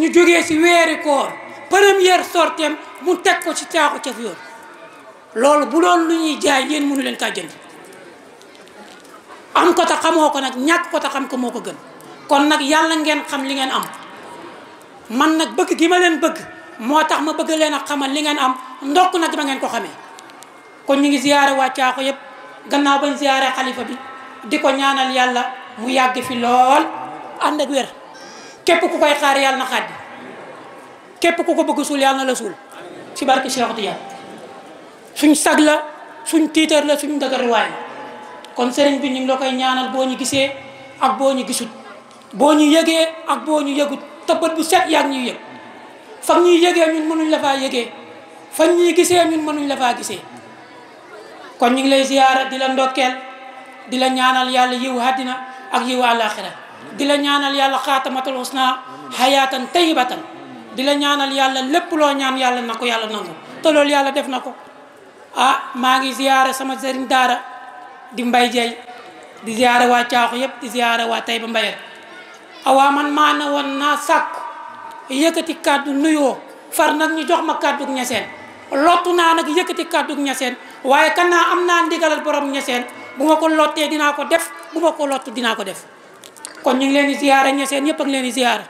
ñu jógee ci weeri koor première sortiem mu teg ko ci caaku ca yoon loolu bu doon lu ñuy jaay yéen mënu leen kaa jënd am ko ta xamoo ko nag ñàkk ko ta xam ko moo ko gën kon nag yàlla ngeen xam li ngeen am man nag bëgg gi ma leen bëgg moo tax ma bëgg leen a xamal li ngeen am ndokk nag ma ngeen ko xamee kon ñu ngi ziyaare waa Caaxo yëpp gannaaw bañ ziyaare xalifa bi di ko ñaanal yàlla mu yàgg fi lool ànd ak wér képp ku koy xaar yàlla na xaddi képp ku ko bëgg suul yàlla na la suul ci barke Cheikh Tidiane suñ sag la suñ tiitar la suñ dëgërwaay la kon sëriñ bi ñu ngi la koy ñaanal boo ñu gisee ak boo ñu gisut boo ñu yëgee ak boo ñu yëgut tëbbat bu set yaag ñuy yëg fag ñuy yëgee ñun mënuñ la faa yëgee fag ñuy gisee ñun mënuñ la faa gisee kon ñu ngi lay ziyaara di la ndokkeel di la ñaanal yàlla yiw àddina ak yiw àllaaxira di la ñaanal yàlla xaatamatul husna hayatan tayyibatan di la ñaanal yàlla lépp loo ñaan yàlla na ko yàlla nangu te loolu yàlla def na ko maa ngi ziyaara sama sëriñ daara di Mbay Jeey di ziyaara waa Caaxo yëpp di ziyaara waa Tayba Mbayeen awaa man maa ne woon naa sàkku yëkkati kàddu nuyoo far nag ñu jox ma kàddu ñeseen lottu naa nag yëkkati kàddu ñeseen waaye kan naa am naa ndigalal borom ñeseen bu ma ko lottee dinaa ko def bu ma ko lottu dinaa ko def kon ñu ngi leen di ziyaara ñeseen ñëpp ak leen di ziyaara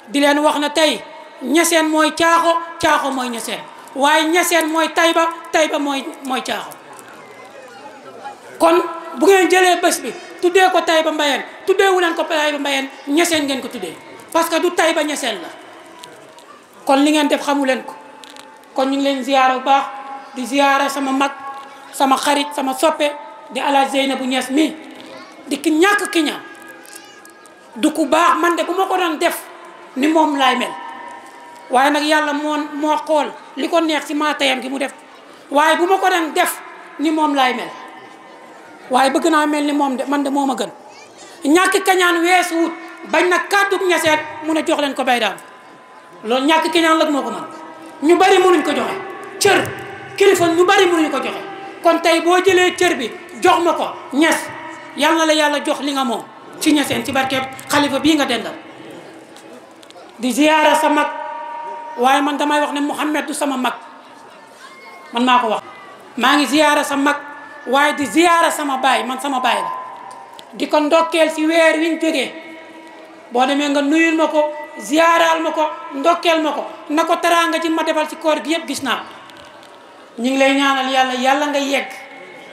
di leen wax na tey ñeseen mooy Caaxo Caaxo mooy ñeseen waaye ñeseen mooy Tayba Tayba mooy Caaxo kon bu ngeen jëlee bés bi tuddee ko Tayba Mbayeen tuddee wu leen ko Tayba Mbayeen ñeseen ngeen ko tuddee parce que du Tayba ñeseen la kon li ngeen def xamu leen ko kon ñu ngi leen ziyaara bu baax di ziyaara sama mag sama xarit sama soppe di Alaaji Zeynabu Ñas mi di ki ñàkk ki ñaan du ku baax man de bu ma ko doon def ni moom laay mel waaye nag yàlla moo xool li ko neex ci maa tayam gi mu def waaye bu ma ko doon def ni moom laay mel waaye bëgg naa mel ni moom de man de moo ma gën ñàkk kañaan weesu wut bañ na kàddu ñeseen mun a jox leen ko bay daam loolu ñàkk kañaan lag moo ko mën ñu bari mënuñ ko joxe cër kilifa ñu bari mënuñ ko joxe kon tey boo jëlee cër bi jox ma ko ñes yàlla na la yàlla jox li nga moom ci ñeseen ci barkeeb xalifa bii nga dendal di ziyaara sa mag waaye man damay wax ne Mouhamed du sama mag man maa ko wax maa ngi ziyaara sa mag waaye di ziyaara sama baay man sama baay la di ko ndokkeel ci weer wi ñu jógee boo demee nga nuyul ma ko ziyaaraal ma ko ndokkeel ma ko na ko teraanga ci ma defal ci koor gi yëpp gis naa ñu ngi lay ñaanal yàlla nga yegg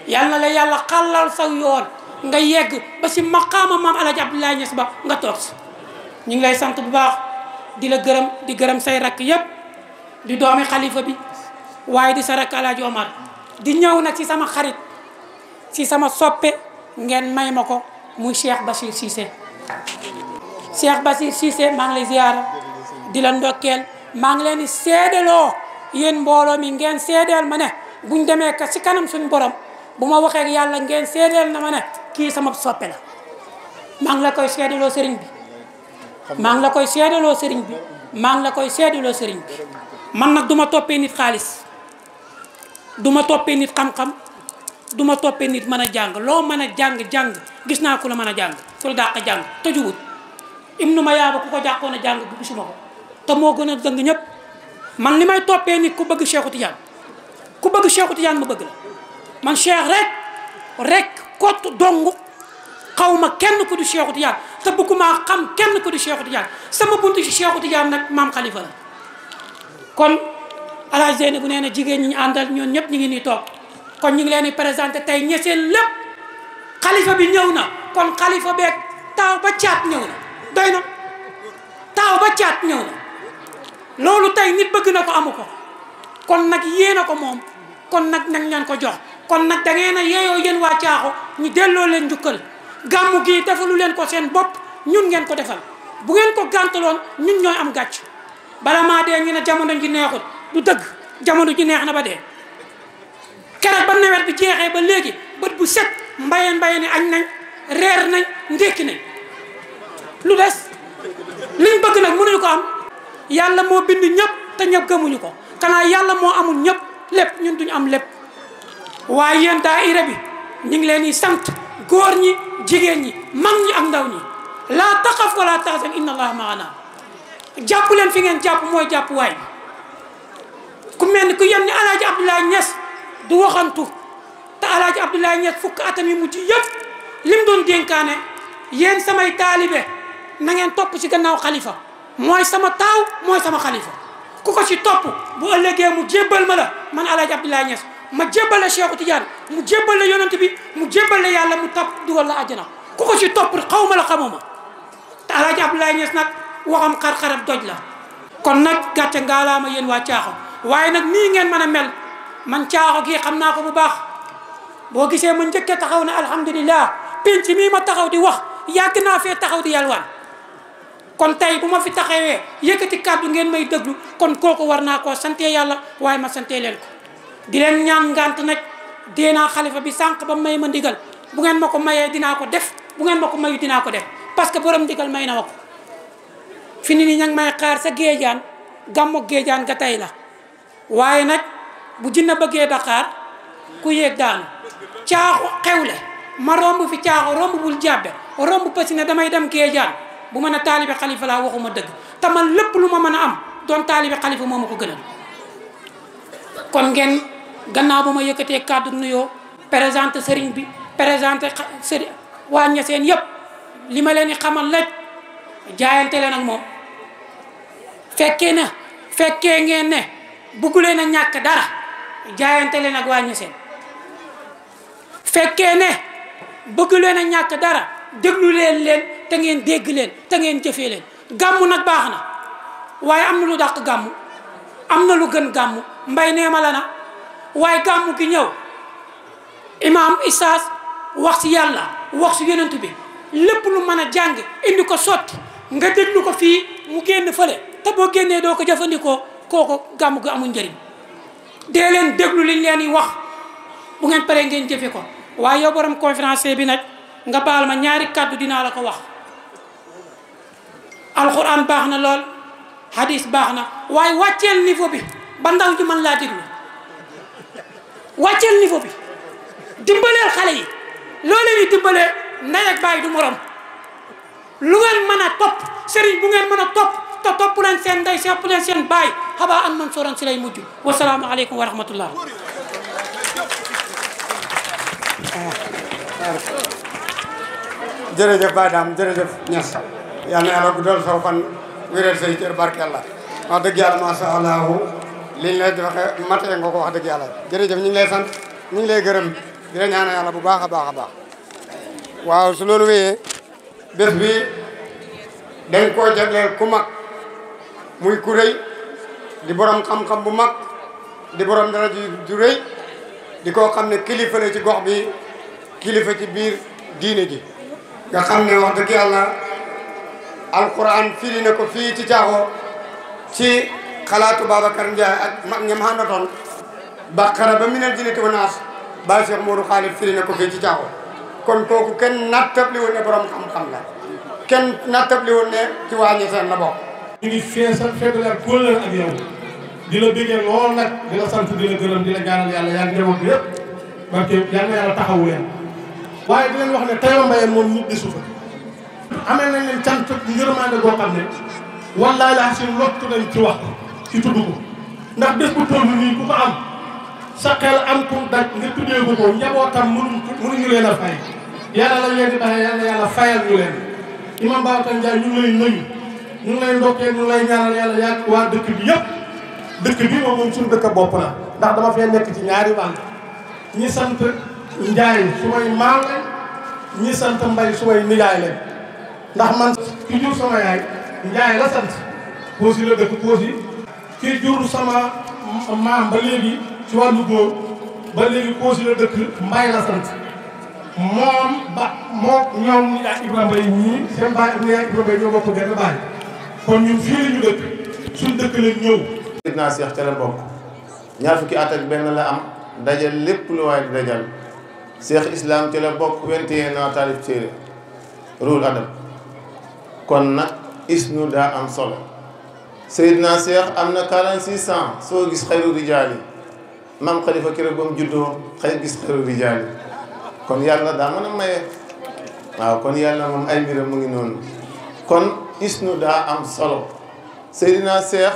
yàlla na la yàlla xàllal saw yoon nga yegg ba ci maqaama maam Alaaji Abdoulaye Niass ba nga toog si ñu ngi lay sant bu baax di la gërëm di gërëm say rakk yëpp di doomi xalifa bi waaye di sa rakk Alaaji Omar di ñëw nag ci sama xarit ci sama soppe ngeen may ma ko muy Cheikh Bachir Cissé Cheikh Bachir Cissé maa ngi lay ziyaara di la ndokkeel maa ngi leen di seedaloo yéen mbooloo mi ngeen seedeel ma ne buñ demee ka ci kanam suñu borom bu ma waxee ak yàlla ngeen seedeel na ma ne kii sama soppe la maa ngi la koy seedaloo sëriñ bi maa ngi la koy seedaloo sëriñ bi maa ngi la koy seedaloo sëriñ bi man nag du ma toppee nit xaalis du ma toppee nit xam-xam du ma toppee nit mën a jàng loo mën a jàng gis naa ku la mën a jàng ku la dàq jàng te jubut Ibnu Mayaaba ku ko jàqoon a jàng bu gisuma ko te moo gën a dëng ñëpp man li may toppee nit ku bëgg Cheikhu Tidiane ku bëgg Cheikhu Tidiane ma bëgg la man Cheikh rek kott dong xaw ma kenn ku du Cheikhu Tidiane te bëgguma xam kenn ku du Cheikhu Tidiane sama buntu ci Cheikhu Tidiane nag maam Khalifa la kon Alaaji Zeynabu nee na jigéen ñi ñu àndal ñoon ñëpp ñu ngi nii toog kon ñu ngi leen di présenté tey ñeseen lépp xalifa bi ñëw na kon xalifa beeg taaw ba caat ñëw na doy na taaw ba caat ñëw na loolu tey nit bëgg na ko amu ko kon nag yéen a ko moom kon nag nañ leen ko jox kon nag da ngeen a yeeyoo yéen waa Caaxo ñu delloo leen njukkal gàmmu gii defalu leen ko seen bopp ñun ngeen ko defal bu ngeen ko gàntaloon ñun ñooy am gàcc bala maa dee ñu ne jamono ji neexut du dëgg jamono ji neex na ba dee keroog ba nawet bi jeexee ba léegi bët bu set mbayeen ni añ nañ reer nañ ndékki nañ lu des liñ bëgg nag mënuñu ko am yàlla moo bind ñëpp te ñëpp gëmuñu ko xanaa yàlla moo amul ñëpp lépp ñun duñu am lépp waaye yéen daayira bi ñu ngi leen di sant góor ñi jigéen ñi mag ñi ak ndaw ñi laa taxaf wala tahzan inna allaha maana jàpp leen fi ngeen jàpp mooy jàpp waay bi ku mel ni ku yem ni Alaaji Abdoulaye Niass du waxantu te Alaaji Abdoulaye Niass fukk atam yi mujj yëpp lim doon dénkaane yéen samay taalibe na ngeen topp ci gannaaw xalifa mooy sama taaw mooy sama xalifa ku ko ci topp bu ëllëgee mu jébbal ma la man Alaaji Abdoulaye Niass ma jébbal la Cheikhu Tidiane mu jébbal la yonent bi mu jébbal la yàlla mu topp dugal la àjjana ku ko ci topp xaw ma la xamuma te Alaaji Abdoulaye Niass nag waxam xar-xarab doj la kon nag gàcce ngaalaama yéen waa Caaxo waaye nag nii ngeen mën a mel man Caaxo gii xam naa ko bu baax boo gisee ma njëkkee taxaw ne alhamdulillah penc mii ma taxaw di wax yàgg naa fee taxaw di yalwaan kon tey bu ma fi taxawee yëkkati kàddu ngeen may déglu kon kooku war naa koo sante yàlla waaye ma sante leen ko di leen ñaan ngant nag déenaa xalifa bi sànq ba may ma ndigal bu ngeen ma ko mayee dinaa ko def bu ngeen ma ko mayu dinaa ko def parce que borom ndigal may na ma ko fi ni ña ngi may xaar sa géejaan gàmmo géejaan ga tey la waaye nag bu jinna bëggee Dakar ku yéeg daanu Caaxo xewle ma romb fi Caaxo romb bul jàbbe romb pasi ne damay dem géejaan bu mën a taalibe xalifa laa waxuma dëgg te man lépp lu ma mën a am doon taalibe xalifa moo ma ko gënal kon ngeen gannaaw ba ma yëkkatee kàddu nuyoo présenté sëriñ bi présenté sëriñ waa Ñaseen yëpp li ma leen di xamal la jaayante leen ak moom fekkee ngeen ne buggu leen a ñàkk dara jaayante leen ak waa Ñaseen fekkee ne bëgg leen a ñàkk dara déglu leen te ngeen dégg leen te ngeen jëfee leen gàmmu nag baax na waaye am na lu dàq gàmmu am na lu gën gàmmu mbay neema la na waaye gàmmu gi ñëw imaam Isaas wax si yàlla wax si yonent bi lépp lu mën a jàng indi ko sotti nga déglu ko fii mu génn fële te boo génnee doo ko jëfandikoo kooko gàmmu gi amul njëriñ dee leen déglu liñ leen di wax bu ngeen paree ngeen jëfe ko waaye yow borom conférence bi nag nga baal ma ñaari kàddu dinaa la ko wax alxuraan baax na lool hadis baax na waaye wàcceel niveau bi ba ndaw ji mën laa déglu wàcceel niveau bi dimbaleel xale yi loolu ni dimbalee ndey ak baay du morom lu ngeen mën a topp sëriñ bu ngeen mën a topp te topp leen seen ndey topp leen seen baay xabaa an man sooran si lay mujj wasalaamu aleykum wa rahmatullah jërëjëf Baye Dame jërëjëf Niass yal na yàlla guddal saw fan wéral say cër barke yàlla wax dëgg yàlla masha Allah liñ lay waxe matee nga ko wax dëgg yàlla jërëjëf ñu ngi lay sant ñu ngi lay gërëm di la ñaanal yàlla bu baax a baax a baax waaw su loolu wéyee bés bi dañ koo jagleel ku mag muy ku rëy di borom xam-xam bu mag di borom dara ju rëy di koo xam ne kilifa la ci gox bi kilifa ci biir diine ji nga xam ne wax dëgg yàlla alquran firi na ko fii ci Caaxo ci xalaatu Babacar Ndiaye ak mag ñam àndatoon Baqara ba minal jinnati wan naas ba Cheikh Modou Khalid firi na ko fii ci Caaxo kon kooku kenn nattabli woon ne borom xam-xam la kenn nattabli woon ne ci waa Ñaseen la bokk. ñu ngi feesal feddalal kóllëre ak yow di la bëggee lool nag di la sant di la gërëm di la ñaanal yàlla yaa ngi njaboot bi yëpp parce que yal na yàlla taxawu leen waaye di leen wax ne Taïba Mbayeen moom nit desu fa amee nañ leen cant ngërëmaande goo xam ne wallaahi laa si lottu nañ ci wax ci tudd ko ndax bés bu toll nii ku ko am sa xel am ku daj nga tuddee ko ko njabootam mënuñu leen a fay yàlla lañ leen di baaxee yàlla yàlla fayal ñu leen imam Babacar Ndiaye ñu ngi lay nuyu ñu ngi lay ndokkee ñu ngi lay ñaanal yàlla yaa waa dëkk bi yëpp dëkk bi moom suñu dëkk bopp la ndax dama fee nekk ci ñaari wàll ñi sant Njaay su may maam lañ ñi sant Mbay su may nijaay lañ ndax man ki jur sama yaay Njaay la sant Koosi la dëkk Koosi ki jur sama maam ba léegi ci wàllu góor ba léegi Koosi la dëkk Mbay la sant moom ñoom nijaay Ibrahima Mbay ñii seen baay ak nijaay Ibrahima Mbay ñoo bokk benn baay kon ñun fii la ñu dëkk suñ dëkk lañ ñëw Seydina Cheikh ca la bokk ñaar fukki at ak benn la am dajal lépp lu waay di dajal Cheikh Islam ca la bokk 21 ans taalif téere Ruhul Adab kon nag isnu daa am solo Seydina Cheikh am na 46 ans soo gis xayru rijaali mam Xalifa keroog ba mu juddoo gis xayru rijaali kon yàlla daa mën a maye waaw kon yàlla moom ay mbiram mu ngi noonu kon isnu daa am solo Seydina Seex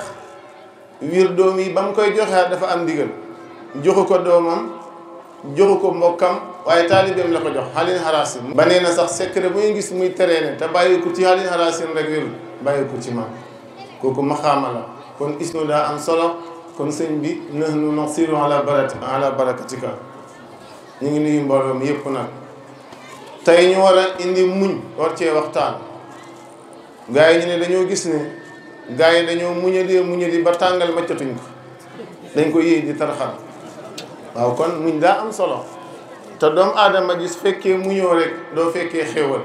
wir doom yi ba mu koy joxeat dafa am ndigal joxu ko doomam joxu ko mbokkam waaye taalibeem la ko jox xaalin xaraasin ba nee na sax secret bu ñu gis muy teree ne te bàyyi ko ci xaalin xaraasin rek wérul bàyyi ko ci man kooku maxaama la kon isnu daa am solo kon sëñ bi nahnu nasiru ala barakatika ñu ngi nuyu mbooloo mi yëpp nag tey ñu war a indi muñ war cee waxtaan gars yi ñu ne dañoo gis ne gars yi dañoo muñadi ba tàngal maccatuñ ko dañ ko yéey di tarxal waaw kon muñ daa am solo te doomu aadama gis fekkee muñoo rek doo fekkee xéwal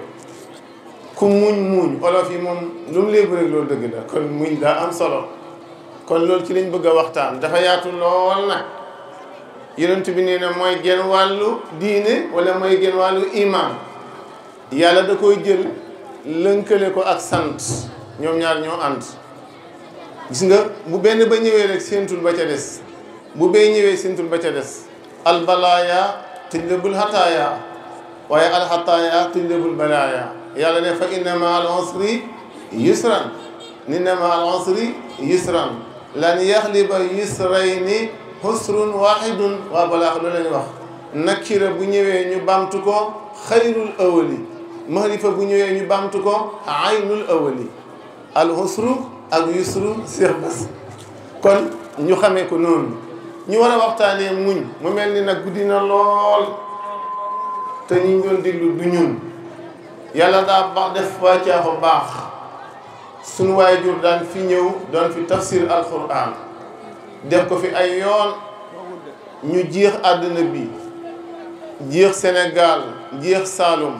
ku muñ olof yi moom lu mu léebu rek loolu dëgg la kon muñ daa am solo kon loolu ci lañ bëgg a waxtaan dafa yaatu lool nag yonent bi nee na mooy genn wàllu diine wala mooy genn wàllu iman yàlla da koy jël lënkale ko ak sant ñoom ñaar ñoo ànd gis nga bu benn ba ñëwee rek séentul ba ca des bu bee ñëwee séentul ba ca des albalaaya tujlabul xataaya waaye alxataaya tujlabul balaaya yàlla ne fa inna ma al usri yusran inna ma al usri yusran lan yaxliba yusrayni husrun wahidun waa balaax loolu lañu wax nakira bu ñëwee ñu bamtu ko xayrul awali mahrifa bu ñëwee ñu bamtu ko aynul awali al husru ak yusru Seex Bas kon ñu xamee ko noonu ñu war a waxtaanee muñ mu mel ni nag guddi na lool te ñu doon déglu du ñun yàlla daa baax def wàccaaxu baax sunu waajur daan fi ñëw doon fi tafsir alquran def ko fi ay yoon ñu jeex àdduna bi jeex Sénégal jeex Saloum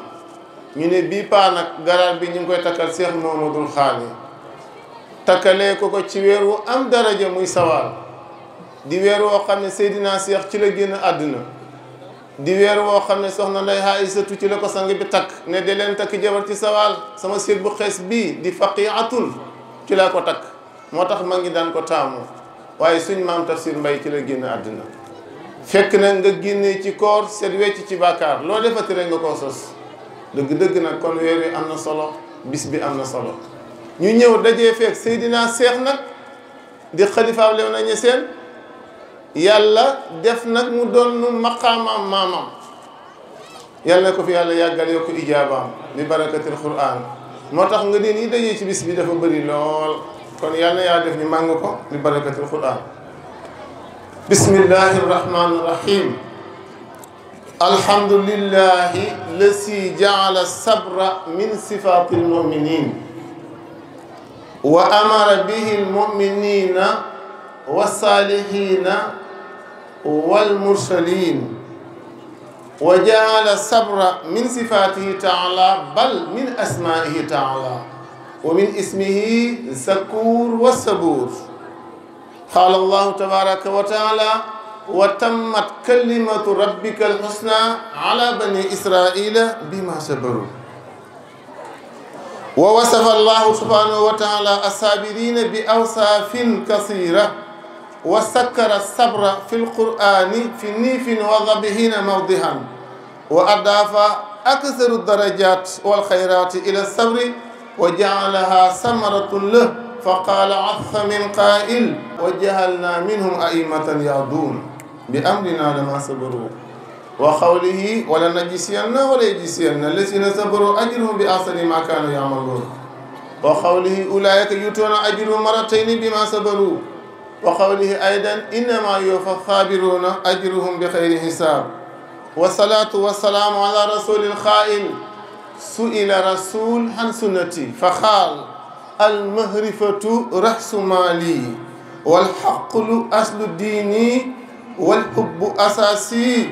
ñu ne bii paa nag garaat bi ñu ngi koy takkal Cheikh Mouhamadoul Xaali takkalee ko ci weer wu am daraja muy sawaal di weer woo xam ne Seydina Cheikh ci la génn àdduna di weer woo xam ne soxna Ndey Aysatu ci la ko sang bi takk ne de leen takk jabar ci sawaal sama séet bu xees bii di faqiatun ci laa ko takk moo tax ma ngi daan ko taamu waaye suñ maam Tafsir Mbay ci la génn àdduna fekk na nga génnee ci koor seet wecc ci bàkkaar loo defati rek nga koo sos dëgg-dëgg nag kon weer wi am na solo bis bi am na solo ñu ñëw dajee fekk Seydina Seex nag di xalifaam Léona Niassène yàlla def nag mu doon nu maqaamam maamam yàlla ko fi yàlla yàggal yokk ijaabaam bi barakatil Qur'an moo tax nga deen yi dajee ci bis bi dafa bëri lool kon yàlla yaa def ñu màng ko bi barakatil Qur'an bismillahi rahmani rahim alhamdulillahi lasi jaala sabra min sifati almuminin wa amara bihi almuminina wassalihina والمرسلين وجعل الصبر من صفاته تعالى بل من أسمائه تعالى ومن اسمه الشكور والصبور قال الله تبارك وتعالى وتمت كلمة ربك الحسنى على بني إسرائيل بما صبروا ووصف الله سبحانه وتعالى الصابرين بأوصاف كثيرة وسكر الصبر في القرآن في نيف وضبهين موضحا وأضاف أكثر الدرجات والخيرات إلى الصبر وجعلها ثمرة له فقال عث من قائل وجعلنا منهم أئمة يهدون بأمرنا لما صبروا وقوله ولنجزين وليجزين الذين صبروا أجرهم بأحسن ما كانوا يعملون وقوله أولئك يؤتون أجرهم مرتين بما صبروا وقوله أيضا إنما يوفى الصابرون أجرهم بخير حساب والصلاة والسلام على رسول الخائن سئل رسول عن سنتي فقال المهرفة رأس مالي والحقل أصل ديني والحب أساسي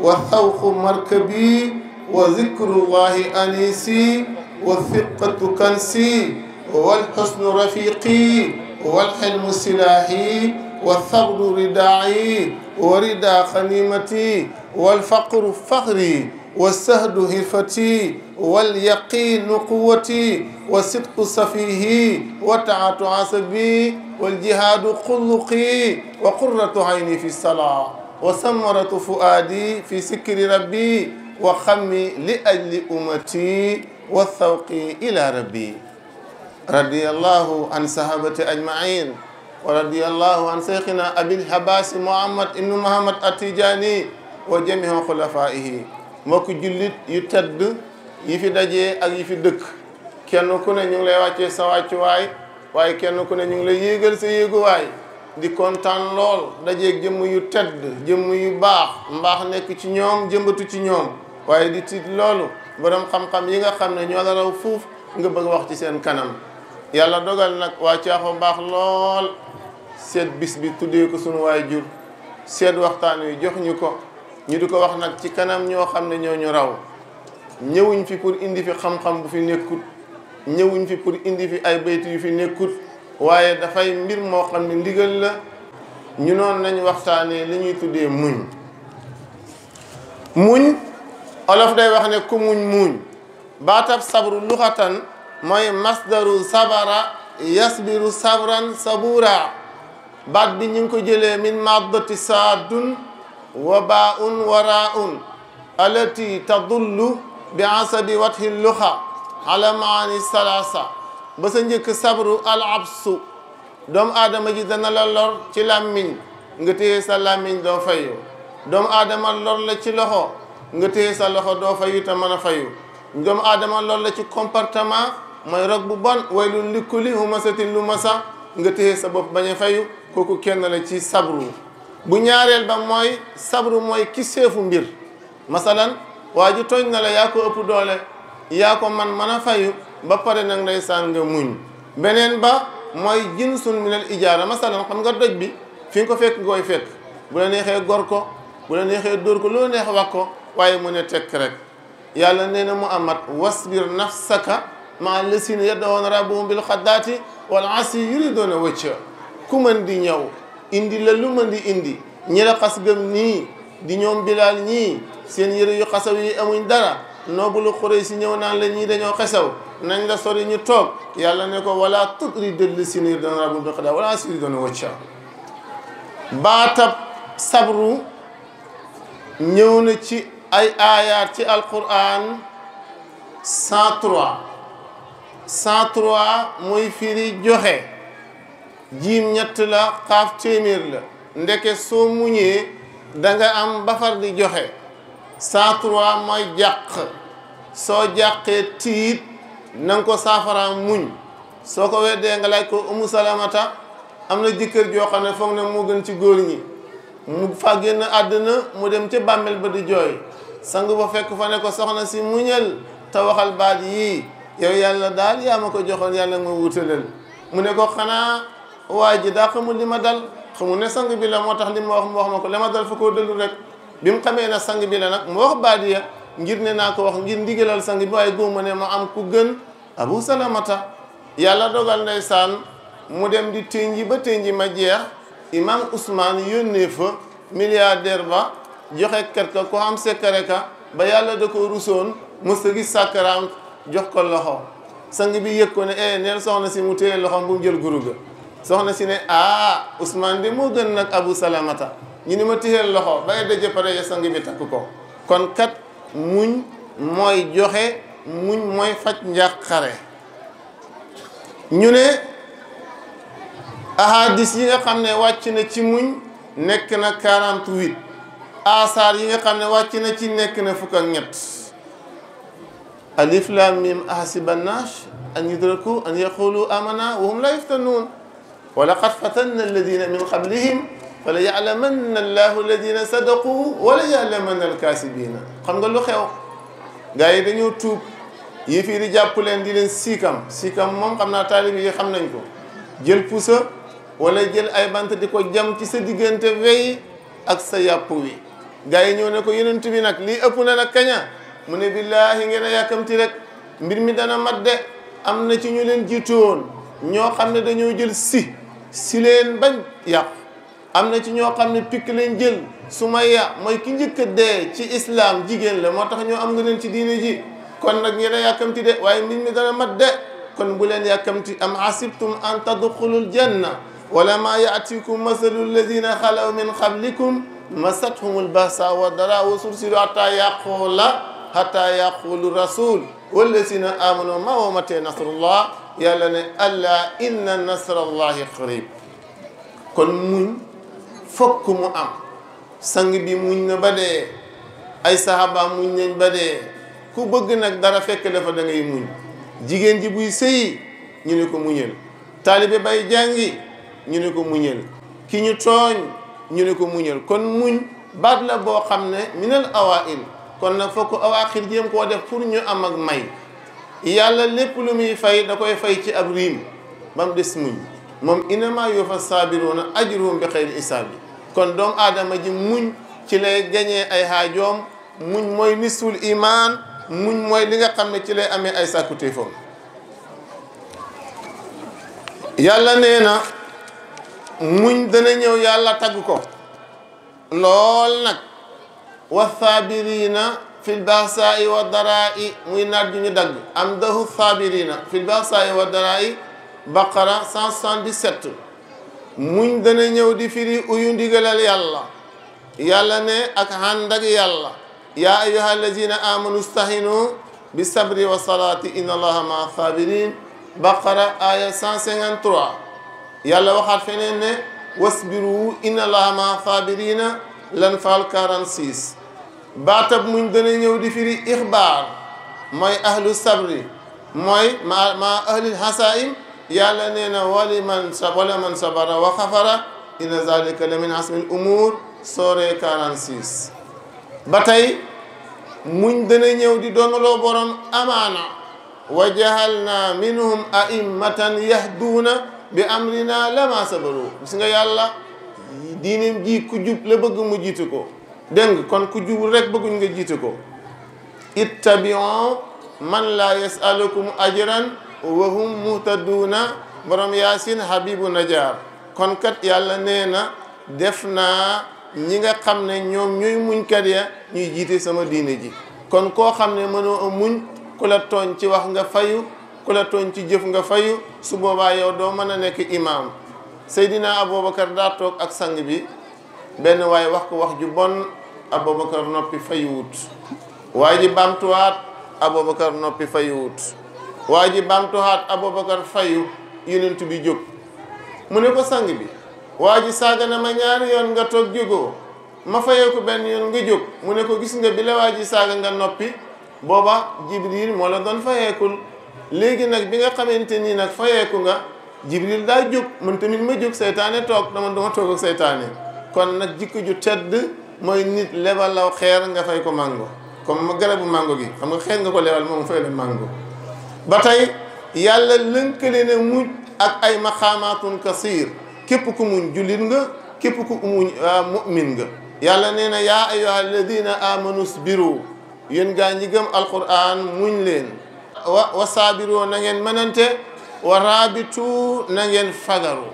والذوق مركبي وذكر الله أنيسي والثقة كنسي والحسن رفيقي والحلم سلاحي والثغر رداعي وردا خنيمتي والفقر فخري والسهد هفتي واليقين قوتي والصدق سفيهي وطاعة عصبي والجهاد خلقي وقرة عيني في الصلاة وثمرة فؤادي في سكر ربي وخمي لأجل أمتي والثوق إلى ربي radiyallahu an sahabati ajmain wa radiyallahu an cheikhina abil habasi Muhammad ibnu Muhammad Atijani wa jamihi xulafaihi. mbokk jullit yu tedd yi fi dajee ak yi fi dëkk, kenn ku ne ñu ngi lay wàccee sa wàccuwaay, waaye kenn ku ne ñu ngi lay yéegal sa yéeguwaay. di kontaan lool dajeeg jëmm yu tedd, jëmm yu baax, mbaax nekk ci ñoom, jëmbatu ci ñoom, waaye di tiit loolu borom xam-xam yi nga xam ne ñoo la raw fuuf nga bëgg wax ci seen kanam. yàlla dogal nag waa Caaxo baax lool seet bis bi tuddee ko sunu waay jur, seet waxtaan wi jox ñu ko, ñu di ko wax nag ci kanam ñoo xam ne ñoo ñu raw. ñëwuñ fi pour indi fi xam-xam bu fi nekkut, ñëwuñ fi pour indi fi ay baytu yu fi nekkut, waaye dafay mbir moo xam ne ndigal la. ñu noonu nañ waxtaanee li ñuy tuddee muñ. muñ olof day wax ne ku muñ muuñ. baatab sabru luxatan mooy masdaru sabara yasbiru sabran sabura. baat bi ñu ngi ko jëlee min maddati saadun wa baun wa raun alati tadullu bi asabi wathi luxa ala maani salasa. ba sa njëkk sabru al absu, doomu aadama ji dana la lor ci làmmiñ nga téye sa làmmiñ doo fayu. doomu aadama lor la ci loxo nga téye sa loxo doo fayu te mën a fayu. doomu aadama lor la ci comportement mooy rog bu bon waylun li kulli humazatin lumasa nga téye sa bopp bañ a fayu. kooku kenn la ci sabru. bu ñaareel ba mooy sabru mooy ki seefu mbir. masalan waa ji tooñ na la yaa ko ëpp doole, yaa ko mën a fayu, ba pare nag ndeysaan nga muñ. beneen ba mooy jinsun minal ijaara. masalan xam nga doj bi fi nga ko fekk ngooy fekk, bu la neexee gor ko, bu la neexee dóor ko, loo neex wax ko, waaye mu ne tekk rek. yàlla nee na Muhammad wasbir nafsaka ma lasina yad'una rabbahum bil xaddaati wal asi yuriduuna wajha. ku mën di ñëw indi la lu mën di indi, ñi la xas gëm nii di ñoom Bilaal ñii seen yëre yu xasaw yi amuñ dara, noobulu Quraysh si ñëw naan la ñii dañoo xesaw, nañ la sori ñu toog. yàlla ne ko wala tutridil lasina yad'una rabbahum bil xaddaati wal asi yuriduuna wajha. baatab sabru ñëw na ci ay aayaat ci alquran 103 muy firi joxe. jiim ñett la, xaaf téeméer la. ndeke soo muñee danga am bafar di joxe. 103 mooy jàq. soo jàqee tiit na nga ko saafara muñ. soo ko weddee nga laaj ko Umu Salamata, am na jëkkër joo xam ne foog ne moo gën ci góor ñi. mu fa génn àddina mu dem ca bàmmeel ba di jooy. sang ba fekk fa ne ko soxna si muñal te waxal baat yii, yow yàlla daal yaa ma ko joxoon, yàlla nga wutalal. mu ne ko xanaa waa ji daa xamul li ma dal, xamul ne sang bi la moo tax li ma wax mu wax ma ko, li ma dal fa koo dëllu rek. bi mu xamee na sang bi la nag mu wax baat ya ngir ne naa ko wax ngir ndigalal sang bi, waaye góoma ne ma am ku gën Abu Salamata. yàlla dogal ndeysaan mu dem di tënji ba tënji ma jeex. imam Ousmane yónnee fa milliardaire ba joxe ket ka ko am sekkare ka ba yàlla da ko rusoon mësta gis sàkkaraam jox ko loxo. sang bi yëg ko ne neel soxna si mu téye loxom bu mu jël guru ga. soxna si ne Ousmane de moo gën nag Abu Salamata, ñu ni ma téyeel loxo ba daje pare ya sang bi takk ko. kon kat muñ mooy joxe, muñ mooy faj njàqare. ñu ne ahadis yi nga xam ne wàcc na ci muñ nekk na 48. asaar yi nga xam ne wàcc na ci nekk na 17. alif lam mim ahasiba nnaas an yudraku an yaqulu amana wa hum la yuftanuun wa laqad fatanna alladina min qablihim fala ya'lamanna allahu alladina sadaqu wala ya'lamanna alkaasibina. xam nga lu xew, gars yi dañoo tuub yi fii di jàpp leen di leen siikam moom xam naa taalib yi xam nañ ko. jël pusa wala jël ay bant di ko jam ci sa diggante wey ak sa yàpp wi. gars yi ñëw ne ko yonent bi nag lii ëpp na nag kaña. mu ne billaahi ngeen a yàkkamti rek, mbir mi dana mat de. am na ci ñu leen jiitu woon ñoo xam ne dañoo jël si leen bañ yàqu. am na ci ñoo xam ne pikk leen jël Sumayya mooy ki njëkk a dee ci islam, jigéen la moo tax ñoo am nga leen ci diine ji. kon nag ngeen a yàkkamti de, waaye mbir mi dana mat de. kon bu leen yàkkamti. am hasibtum an tadxulul janna wala ma yaatikum masalu alladina xalaw min qablikum masathumul basa wa dara wa sursilu hatta yaqulu rasul wallazina amanu ma wa matee nasrullah yàlla ne alla inna nasrallahi qarib kon muñ fokk mu am sang bi muñ na ba dee ay sahaba muñ nañ ba dee ku bëgg nag dara fekk dafa da ngay muñ jigéen ji buy sëyi ñu ne ko muñal taalibe bay jàngi ñu ne ko muñal ki ñu tooñ ñu ne ko muñal kon muñ baat la boo xam ne minal awail kon nag fokk awaaxir jéem koo def pour ñu am ak may yàlla lépp lu muy fay da koy fay ci ab riim ba mu des muñ moom innama yuwaffa saabiruna ajruhum bi xayri isaabi kon doomu aadama ji muñ ci lay gañee ay xaajoom muñ mooy nisful iman muñ mooy li nga xam ne ci lay amee ay sàkkuteefam yàlla nee na muñ dana ñëw yàlla tagg ko lool nag wa saabirina fil baasaai wa daraa'i muy naat ju ñu dagg am dahu saabirina fil baasaai wa daraa'i baqara 177 muñ dana ñëw di firi uyu ndigalal yàlla yàlla ne ak ànd ak yàlla yaa ayyuha allazina amanu stahinu bi sabri wa salaati inna allaha maa sabirin baqara aya 153 yàlla waxaat feneen ne wasbiru inna allaha maa sabirina lan faal 46 baatab muñ dana ñëw di firi ixbaar mooy ahlu sabri mooy ma ahlil hasaim yàlla nee na wala man sabara wa xafara inna zalika la min asmil umur soore 46 ba tey muñ dana ñëw di doonaloo borom amaana wa jahalna minhum a'immatan yahduuna bi amrina lama sabaru gis nga yàlla diineem ji ku jub la bëgg mu jiitu ko dégg nga kon ku jubul rek bëgguñ nga jiitu ko ittabi'u man la yasalukum ajran wa hum muhtaduuna borom yaasin habibu najar kon kat yàlla nee na def naa ñi nga xam ne ñoom ñooy muñkat ya ñuy jiite sama diine ji kon koo xam ne mënoo muñ ku la tooñ ci wax nga fayu ku la tooñ ci jëf nga fayu su boobaa yow doo mën a nekk imaam Seydina Aboubacar daa toog ak sang bi benn waaye wax ko wax ju bon Aboubacar noppi fayuwut waaye ji baamtuwaat Aboubacar noppi fayuwut waaye ji baamtuwaat Aboubacar fayu yonent bi jóg mu ne ko sang bi waa ji saaga na ma ñaari yoon nga toog jógoo ma fayee ko benn yoon nga jóg mu ne ko gis nga bi la waa ji saaga nga noppi booba Jibril moo la doon fayeekul léegi nag bi nga xamante nii nag fayeeku nga Jibril daa jóg man tamit ma jóg seytaane toog dama toog ak seytaane kon nag jikko ju tedd mooy nit lebal law xeer nga fay ko mango comme garabu mango gi xam nga xeer nga ko lebal moom fay la mango ba tey yàlla lënkale na muñ ak ay maqaamaatun kasiir képp ku muñ jullit nga képp ku muñ mu'min nga yàlla nee na yaa ayyuha alladina amanu sbiru yéen gaa ñi gëm alquran muñ leen wa saabiroo na ngeen mënante wa rabitu na ngeen fagaru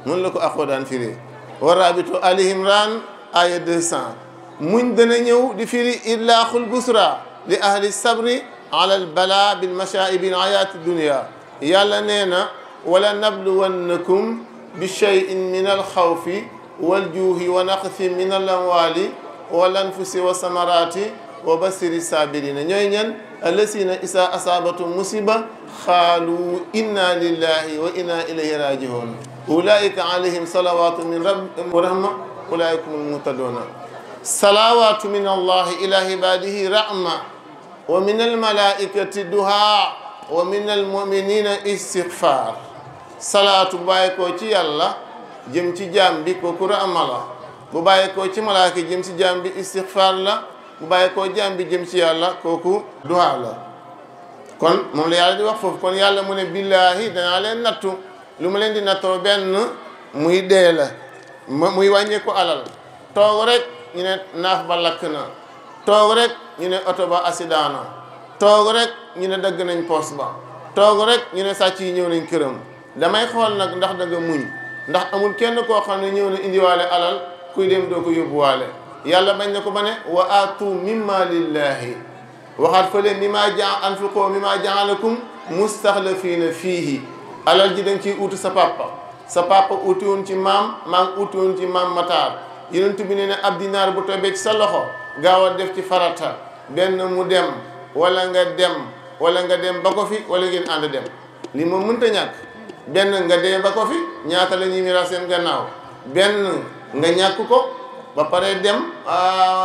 mun la ko axoo daan firi wa rabitu ali imran aya 200 muñ dana ñëw di firi idlaaxul busra li ahli sabri ala al bala bil mashaa'ibi al ayaati dunya yàlla nee na wala nabluwannakum bi shay'in min al xawfi wal juuhi wa naqsi min al amwali wal anfusi wa samarati wa basiri sabirina ñooy ñan allasina isa asabatu musiba xaalu inna lillahi wa inna ilayhi rajiun ulaika alayhim salawatu min rabbihim wa rahma ulaika humul muhtaduna salawatu min allahi ila ibadihi rahma wa min almalaikati duha wa min almuminina istighfar salaatu bu bàyyi koo ci yàlla jëm ci jaam bi kooku rahma la bu bàyyi koo ci malaaka jëm ci jaam bi istighfar la bu bàyyi koo jaam bi jëm ci yàlla kooku duha la kon moom la yàlla di wax foofu kon yàlla mu ne billaahi danaa leen nattu lu ma leen di nattoo benn muy dee la muy wàññeeku alal toog rek ñu ne naaf ba lakk na toog rek ñu ne oto ba accident na toog rek ñu ne dagg nañ poos ba toog rek ñu ne sàcc yi ñëw nañ këram damay xool nag ndax da nga muñ ndax amul kenn koo xam ne ñëw na indiwaale alal kuy dem doo ko yóbbuwaale yàlla bañ na ko ba ne wa aatu mimma lillahi waxaat fële anfiqoo mimma jaalakum mustaxlafiina fiihi alal ji dañ ciy uutu sa papa uuti woon ci maam uuti woon ci maam Matar yonent bi ne ne ab dinaar bu tobee ci sa loxo gaawal def ci farata benn mu dem wala nga dem wala nga dem ba ko fi wala ngeen ànd dem li moom mënta ñàkk benn nga dee ba ko fi ñaata la ñuy miraas seen gannaaw benn nga ñàkk ko ba pare dem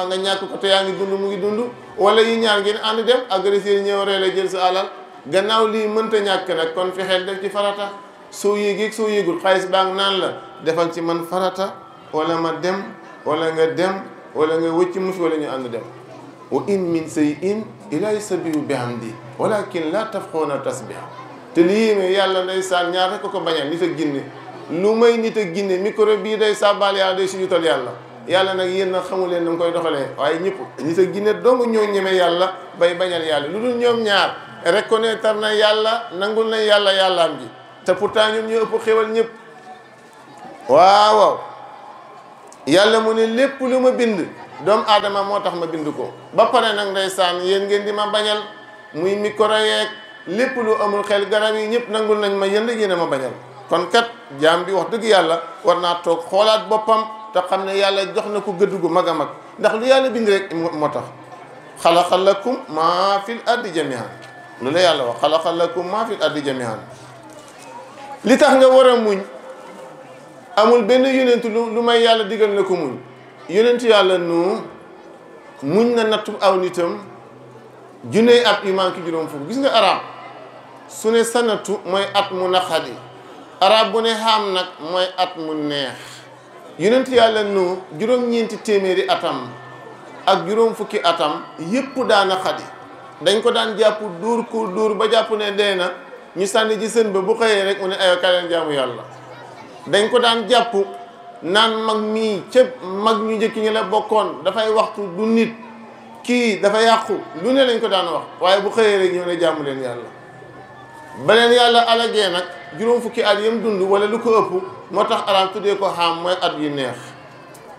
nga ñàkk ko te yaa ngi dund mu ngi dund wala yi ñaar ngeen ànd dem agresseur ñëw ree la jël sa alal gannaaw lii mënta ñàkk nag kon fexeel def ci farata soo yéegee soo yéegul xaalis baa ngi naan la defal ci man farata wala ma dem wala nga dem wala nga wëcc mus wala ñu ànd dem wa in min shay'in illa yusabbihu bihamdi walakin la tafqahuna tasbiha te lii yéeme yàlla ndeysaan ñaar rek ko bañal nit ak ginne lu may nit ak ginne micro bii day sàbbaal yàlla day sujjutal yàlla yàlla nag yéen nag xamu leen na nga koy doxalee waaye ñëpp nit ak ginne dong ñoo ñeme yàlla bay bañal yàlla lu dul ñoom ñaar reconnaître na yàlla nangul nañ yàlla yàllaam ji te pourtant ñoom ñoo ëpp xéwal ñëpp waaw yàlla mu ne lépp lu ma bind doomu aadama moo tax ma bind ko ba pare nag ndeysaan yéen ngeen di ma bañal muy micro yeeg lépp lu amul xel garab yi ñëpp nangul nañ ma yéen yéen a ma bañal kon kat jaam bi wax dëgg yàlla war naa toog xoolaat boppam te xam ne yàlla jox na ko gëdd gu mag a mag ndax lu yàlla bind rek moo tax xalaqa lakum maa fil ardi jamihan lu la yàlla wax xalaqa lakum maa fil ardi jamihan li tax nga war a muñ amul benn yonentu lu may yàlla digal na ko muñ yonentu yàlla nu muñ na nattu aw nitam junne at yu manqué juróom fukk gis nga arab su ne sanatu mooy at mu naqadi arab bu ne xaam nag mooy at mu neex yonentu yàlla nu juróom-ñeenti téeméeri atam ak juróom fukki atam yépp daana xadi dañ ko daan jàpp dóor ko dóor ba jàpp ne dee na ñu sànni ci sën ba bu xëyee rek mu ne ayo kaleen jaamu yàlla dañ ko daan jàpp naan mag mii ca mag ñu njëkk ñi la bokkoon dafay waxtu du nit kii dafa yàqu lu ne lañ ko daan wax waaye bu xëyee rek ñëw ne jaamu leen yàlla ba leen yàlla alagee nag juróom fukki at yam dund wala lu ko ëpp moo tax araam tuddee ko xaam mooy at yu neex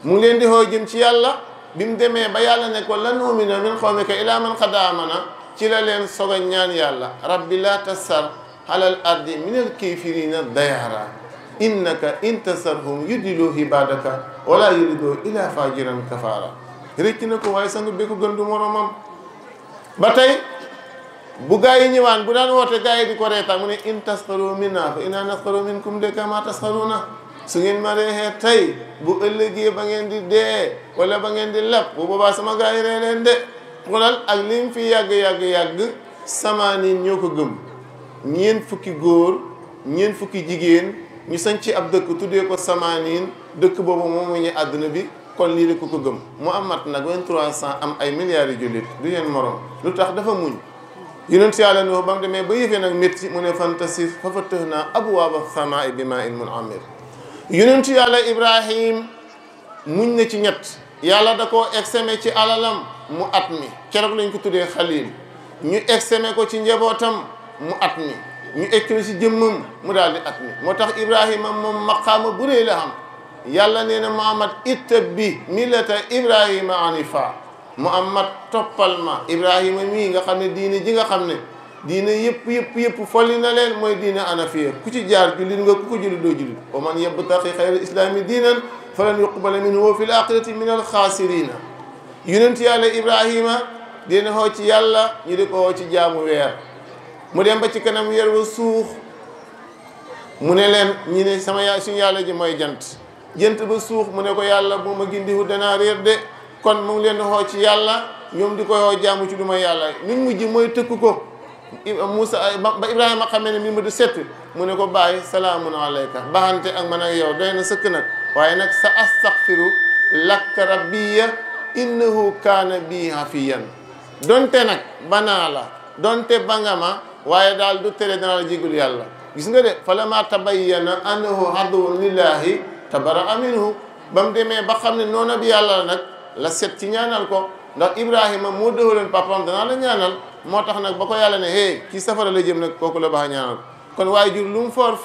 mu ngi leen di xoo jëm ci yàlla bi mu demee ba yàlla ne ko lan nu'mina min qawmika ilaa man qad aamana ci la leen soog a ñaan yàlla rabbi laa tasar alal ardi minal kaafiriina dayyaara innaka intasarhum yudillu ibadaka wala yuridu ila fajiran kafaara rëcc na ko waaye sang bi ko gën du moromam ba tey bu gaa yi ñëwaan bu daan woote gaa yi di ko reetaan mu ne in tasxaru minna fa inna nasxaru minkum de kama tasxaruna su ngeen ma reexee tey bu ëllëgee ba ngeen di dee wala ba ngeen di lap bu boobaa sama gaa yi ree leen de xoolal ak lim fi yàgg sama nit ñoo ko gëm ñeent fukki góor ñeent fukki jigéen ñu sañ ci ab dëkk tuddee ko samaaniin dëkk boobu moom mu ñu àdduna bi kon lii rek ko gëm mu amat nag 2300 am ay milliards yu jullit du yeen morom lu tax dafa muñ yonent yàlla Nuux ba mu demee ba yëfee nag métti mu ne fantasir fa fatahnaa abwaaba samaa'i bimaa'in munhamir yonent yàlla Ibrahim muñ na ci ñett yàlla da koo exeme ci alalam mu at mi keroog lañ ko tuddee xalil ñu exeme ko ci njabootam mu at mi ñu ekkale ci jëmmam mu daal di at mi moo tax Ibrahima moom maqaama bu rëy la xam yàlla nee na Muhammad ittabi millata Ibrahima hanifa Muhammad toppal ma Ibrahima mii nga xam ne diine ji nga xam ne diine yëpp folli na leen mooy diine hanafiya ku ci jaar jullit nga ku ko jullit doo jullit wa man yabtaqi xayra islami diinan falan yuqbala minhu wa fil axirati min al xaasirina yonent yàlla Ibrahima dina xoo ci yàlla ñu di ko xoo ci jaamu weer mu dem ba ci kanam weer wa suux mu ne leen ñi ne sama suñu yàlla ji mooy jant ba suux mu ne ko yàlla bu ma gindiwu danaa réer de kon mu ngi leen di xoo ci yàlla ñoom di ko xoo jaamu ci du ma yàlla luñ mujj mooy tëkk ko Moussa ba Ibrahima xamee ne mi ma du set mu ne ko bàyyi salaamun alayka baxante ak man ak yow doy na sëkk nag waaye nag sa astaghfiru laka rabbiya innahu kaana bi hafiyan donte nag banaa la donte bangama waaye daal du tere dana la jégul yàlla gis nga de falammaa tabayyana annahu aduwwun lillahi tabara'a minhu ba mu demee ba xam ne noonu bi yàlla la nag la set ci ñaanal ko ndax Ibrahima moo dëwaleen papam danaa la ñaanal moo tax nag ba ko yàlla ne hey kii safara la jëm nag kooku la baax a ñaanal kon waaye jur lu mu foor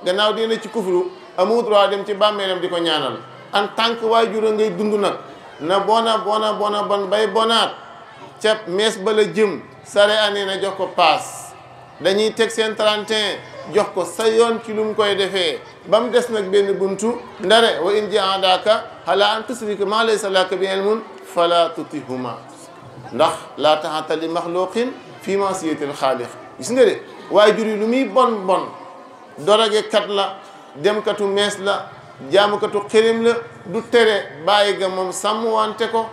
gannaaw dina ci kufru amu droit dem ci bàmmeelam di ko ñaanal en tant que waay jur a ngay dund nag na bona bon bay bonaat ca mees ba la jëm sare année na jox ko paas dañuy teg seen 31 jox ko sa yoon ci lu mu koy defee ba mu des nag benn buntu ndare wa in jahadaka ala an tusrika ma laysa laka bi ilmun fala tutihuma ndax laa taxata li maxluqin fii masiyatil xaalix gis nga de waajur yi lu muy bon bon dorage kat la demkatu mees la jaamukatu xërim la du tere bàyyi ga moom sàmmwante ko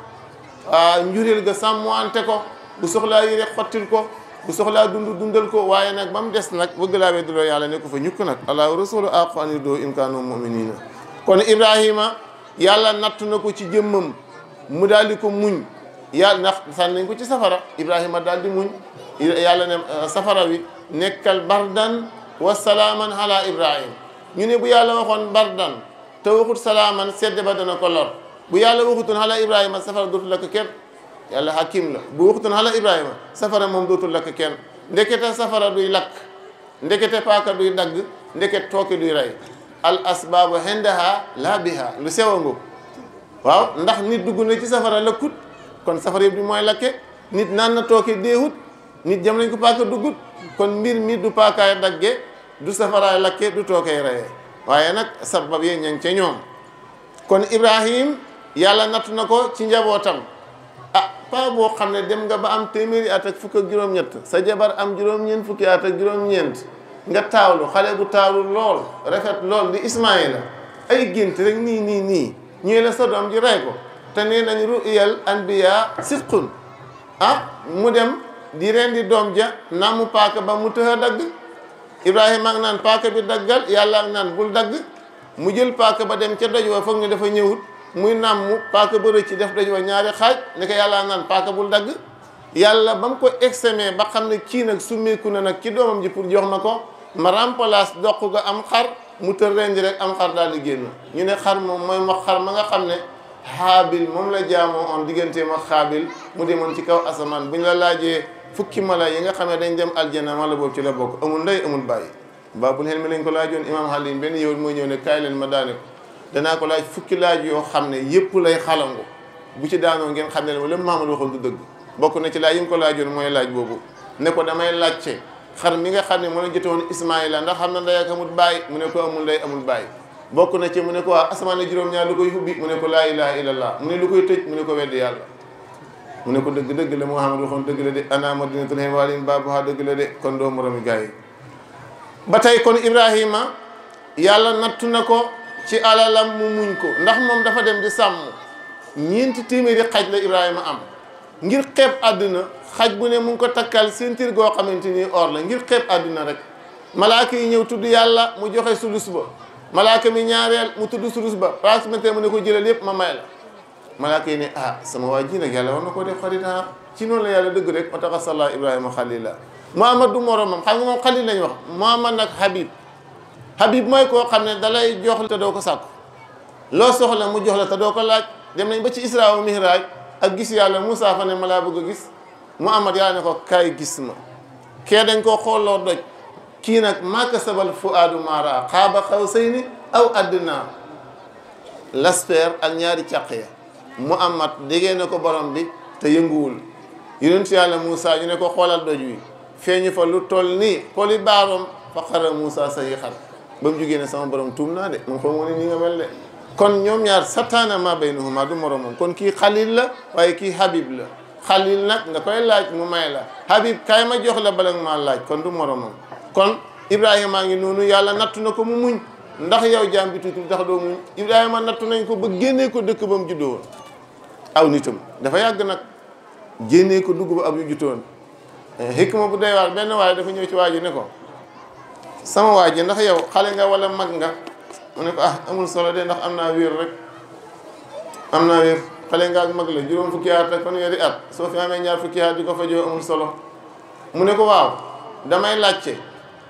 njureel ga sàmmwante ko bu soxlaa yére xottil ko bu soxlaa dundal ko waaye nag ba mu des nag bëgg laa weddiloo yàlla ne ko fa ñukk nag allahu rasulu aqu an yurdoo in kaanu muminina kon Ibrahima yàlla nattu na ko ci jëmmam mu daal di ko muñ yàlla ndax sànni nañ ko ci safara Ibrahima daal di muñ yàlla ne safara wi nekkal bardan wa salaaman ala Ibrahim ñu ne bu yàlla waxoon bardan te waxut salaaman sedde ba dana ko lor bu yàlla waxutoon ala Ibrahima safara dootul lakk kenn yàlla hakim la bu waxutoon ala Ibrahima safara moom dootul lakk kenn ndekete safara duy lakk ndekete paaka duy dagg ndeket tooke duy rey al asbaabu hendaha la biha lu sewa ngoog waaw ndax nit dugg na ci safara lëkkut kon safara yëpp di mooy lakke nit naan na tooke deewut nit jam nañ ko paaka duggut kon mbir mi du paakaay dagge du safaraay lakke du tookee reyee waaye nag sabab yi ña ngi ca ñoom kon Ibrahim yàlla nattu na ko ci njabootam pa boo xam ne dem nga ba am téeméeri at ak fukk ak juróom-ñett sa jabar am juróom-ñeent fukki at ak juróom-ñeent nga taawlu xale bu taawlu lool rafet lool di Ismaïla ay gént rek nii ñuy la sa doom ji rey ko te nee nañ ru'yal anbiya sidqun mu dem di rendi doom ja namu paaka ba mu tëx a dagg Ibrahima ak naan paaka bi daggal yàlla ak naan bul dagg mu jël paaka ba dem ca doj wa foog ne dafa ñëwut muy nàmm paaka ba rëcc def doj wa ñaari xaaj ne ko yàlla naan paaka bul dagg yàlla ba mu ko examen ba xam ne kii nag summeeku na nag ci doomam ji pour jox ma ko ma remplace doq ga am xar mu tër rendi rek am xar daal di génn ñu ne xar moom mooy ma xar ma nga xam ne xaabil moom la jaamoo on diggante ma xaabil mu demoon ci kaw asamaan bu ñu la laajee fukki mala yi nga xam ne dañ dem aljana mala boobu ci la bokk amul ndey amul bàyyi baabul xel mi lañ ko laajoon imam Halim benn yow mooy ñëw ne kaay leen ma daane ko danaa ko laaj fukki laaj yoo xam ne yëpp lay xalangu bu ci daanoo ngeen xam ne la lépp Mamadou waxoon du dëgg bokk na ci laaj yi mu ko laajoon mooy laaj boobu ne ko damay laajte xar mi nga xam ne moo la jotoon Ismaïla ndax xam na ndey ak amul bàyyi mu ne ko amul ndey amul bàyyi bokk na ci mu ne ko waa asamaan juróom-ñaar lu koy hubbi mu ne ko laa ilaha illallah mu ne lu koy tëj mu ne ko weddi yàlla mu ne ko dëgg la Muhammad waxoon dëgg la de ana madinatul hawalin baabuha dëgg la de kon doo moromi gars yi ba tey kon Ibrahima yàlla nattu na ko ci alalam mu muñ ko ndax moom dafa dem di sàmm 4 téeméeri xaj la Ibrahima am ngir xeeb àdduna xaj bu ne mu ngi ko takkal ceinture goo xamante ni or la ngir xeeb àdduna rek malaaka yi ñëw tudd yàlla mu joxe sulus ba malaaka mi ñaareel mu tudd sulus ba pratiquement mu ne ko jëlal yëpp ma may la malaaka yi ne sama waa ji nag yàlla war na koo def xarit ci noonu la yàlla dëgg rek wa taxasalla Ibrahima xalila Muhammad du moromam xam nga moom xalil lañ wax Muhammad nag Habib mooy koo xam ne dalay jox te doo ko sàkku loo soxla mu jox la te doo ko laaj dem nañ ba ci Isra wa Mihraj ak gis yàlla Moussa fa ne ma laa bëgg a gis Muhammad yàlla ne ko kaay gis ma kee dañ koo xooloo doj kii nag maa kasabal fuaadu maa raa qaaba qawsayni aw adnaa lasper ak ñaari càq ya Muhammad déggee na ko borom bi te yënguwul yonent yàlla Moussa ñu ne ko xoolal doj wi feeñu fa lu toll nii xoli baaroom fa xara Moussa sa yi xar ba mu jugee ne sama borom tuum naa de moom xamoo ne ni nga mel de kon ñoom ñaar sataana ma baynahuma du moromam kon kii xalil la waaye kii Habib la xalil nag nga koy laaj mu may la Habib kaay ma jox la bala nga maa laaj kon du moromam kon Ibrahima ngi noonu yàlla nattu na ko mu muñ ndax yow jaam bi tuuti ndax doo muñ Ibrahima nattu nañ ko ba génnee ko dëkk ba mu juddoo woon aw nitam dafa yàgg nag génnee ko dugg ba ab yu jutoon xikma bu doy waar benn waaye dafa ñëw ci waa ji ne ko sama waa ji ndax yow xale nga wala mag nga mu ne ko amul solo de ndax am naa wér rek am naa wér xale nga ak mag la juróom fukki at ak fanweeri at soo fi amee ñaar fukki at di ko fajoo amul solo mu ne ko waaw damay laajte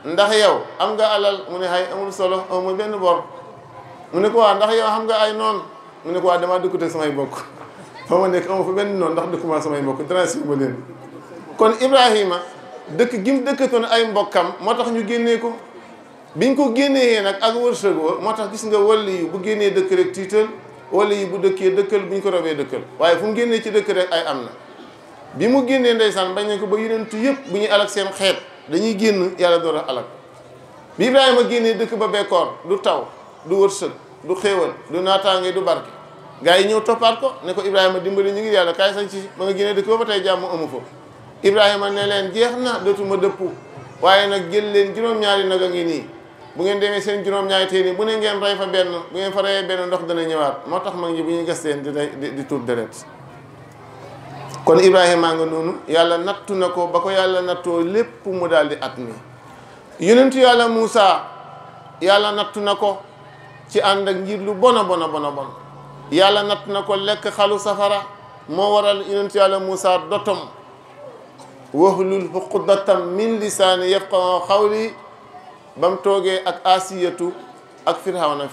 ndax yow am nga alal mu ne hay amul solo amul benn bor mu ne ko waaw ndax yow xam nga ay noon mu ne ko waaw damaa dëkkute samay bokk fa ma nekk amu fa benn noonu ndax dëkkuma samay mbokk transi ba leen kon Ibrahima dëkk gi mu dëkkatoon ay mbokkam moo tax ñu génnee ko biñ ko génnee nag ak wërsëg wa moo tax gis nga wàlli yu bu génnee dëkk rek tiital wàlli yi bu dëkkee dëkkal bu ñu ko robee dëkkal waaye fu mu génnee ci dëkk rek ay am na bi mu génnee ndeysaan bañ nañ ko ba yonent yëpp bu ñuy alak seen xeet dañuy génn yàlla door a alak bi Ibrahima génnee dëkk ba bekkoor du taw du wërsëg du xéewal du naataange du barke gars yi ñëw toppaat ko ne ko Ibrahima dimbali ñu ngi yàlla kaay sañ ci ba nga génnee dëkk ba ba tey jàmm amu fa Ibrahima ne leen jeex na dootuma dëpp waaye nag jël leen juróom-ñaari nag a ngi nii bu ngeen demee seen juróom-ñaari téeni bu ne ngeen rey fa benn bu ngeen fa reyee benn ndox dana ñëwaat moo tax mag ñi bu ñuy gas leen di tuur deret kon Ibrahima nga noonu yàlla nattu na ko ba ko yàlla nattoo lépp mu daal di at mi yonentu yàlla Moussa yàlla nattu na ko ci ànd ak njiit lu bona yàlla nattu na ko lekk xalu safara moo waral yonentu yàlla Moussa dotom wahlul uqdatam min lisaani yafqahu qawli ba mu toogee ak asiyatu ak Firawna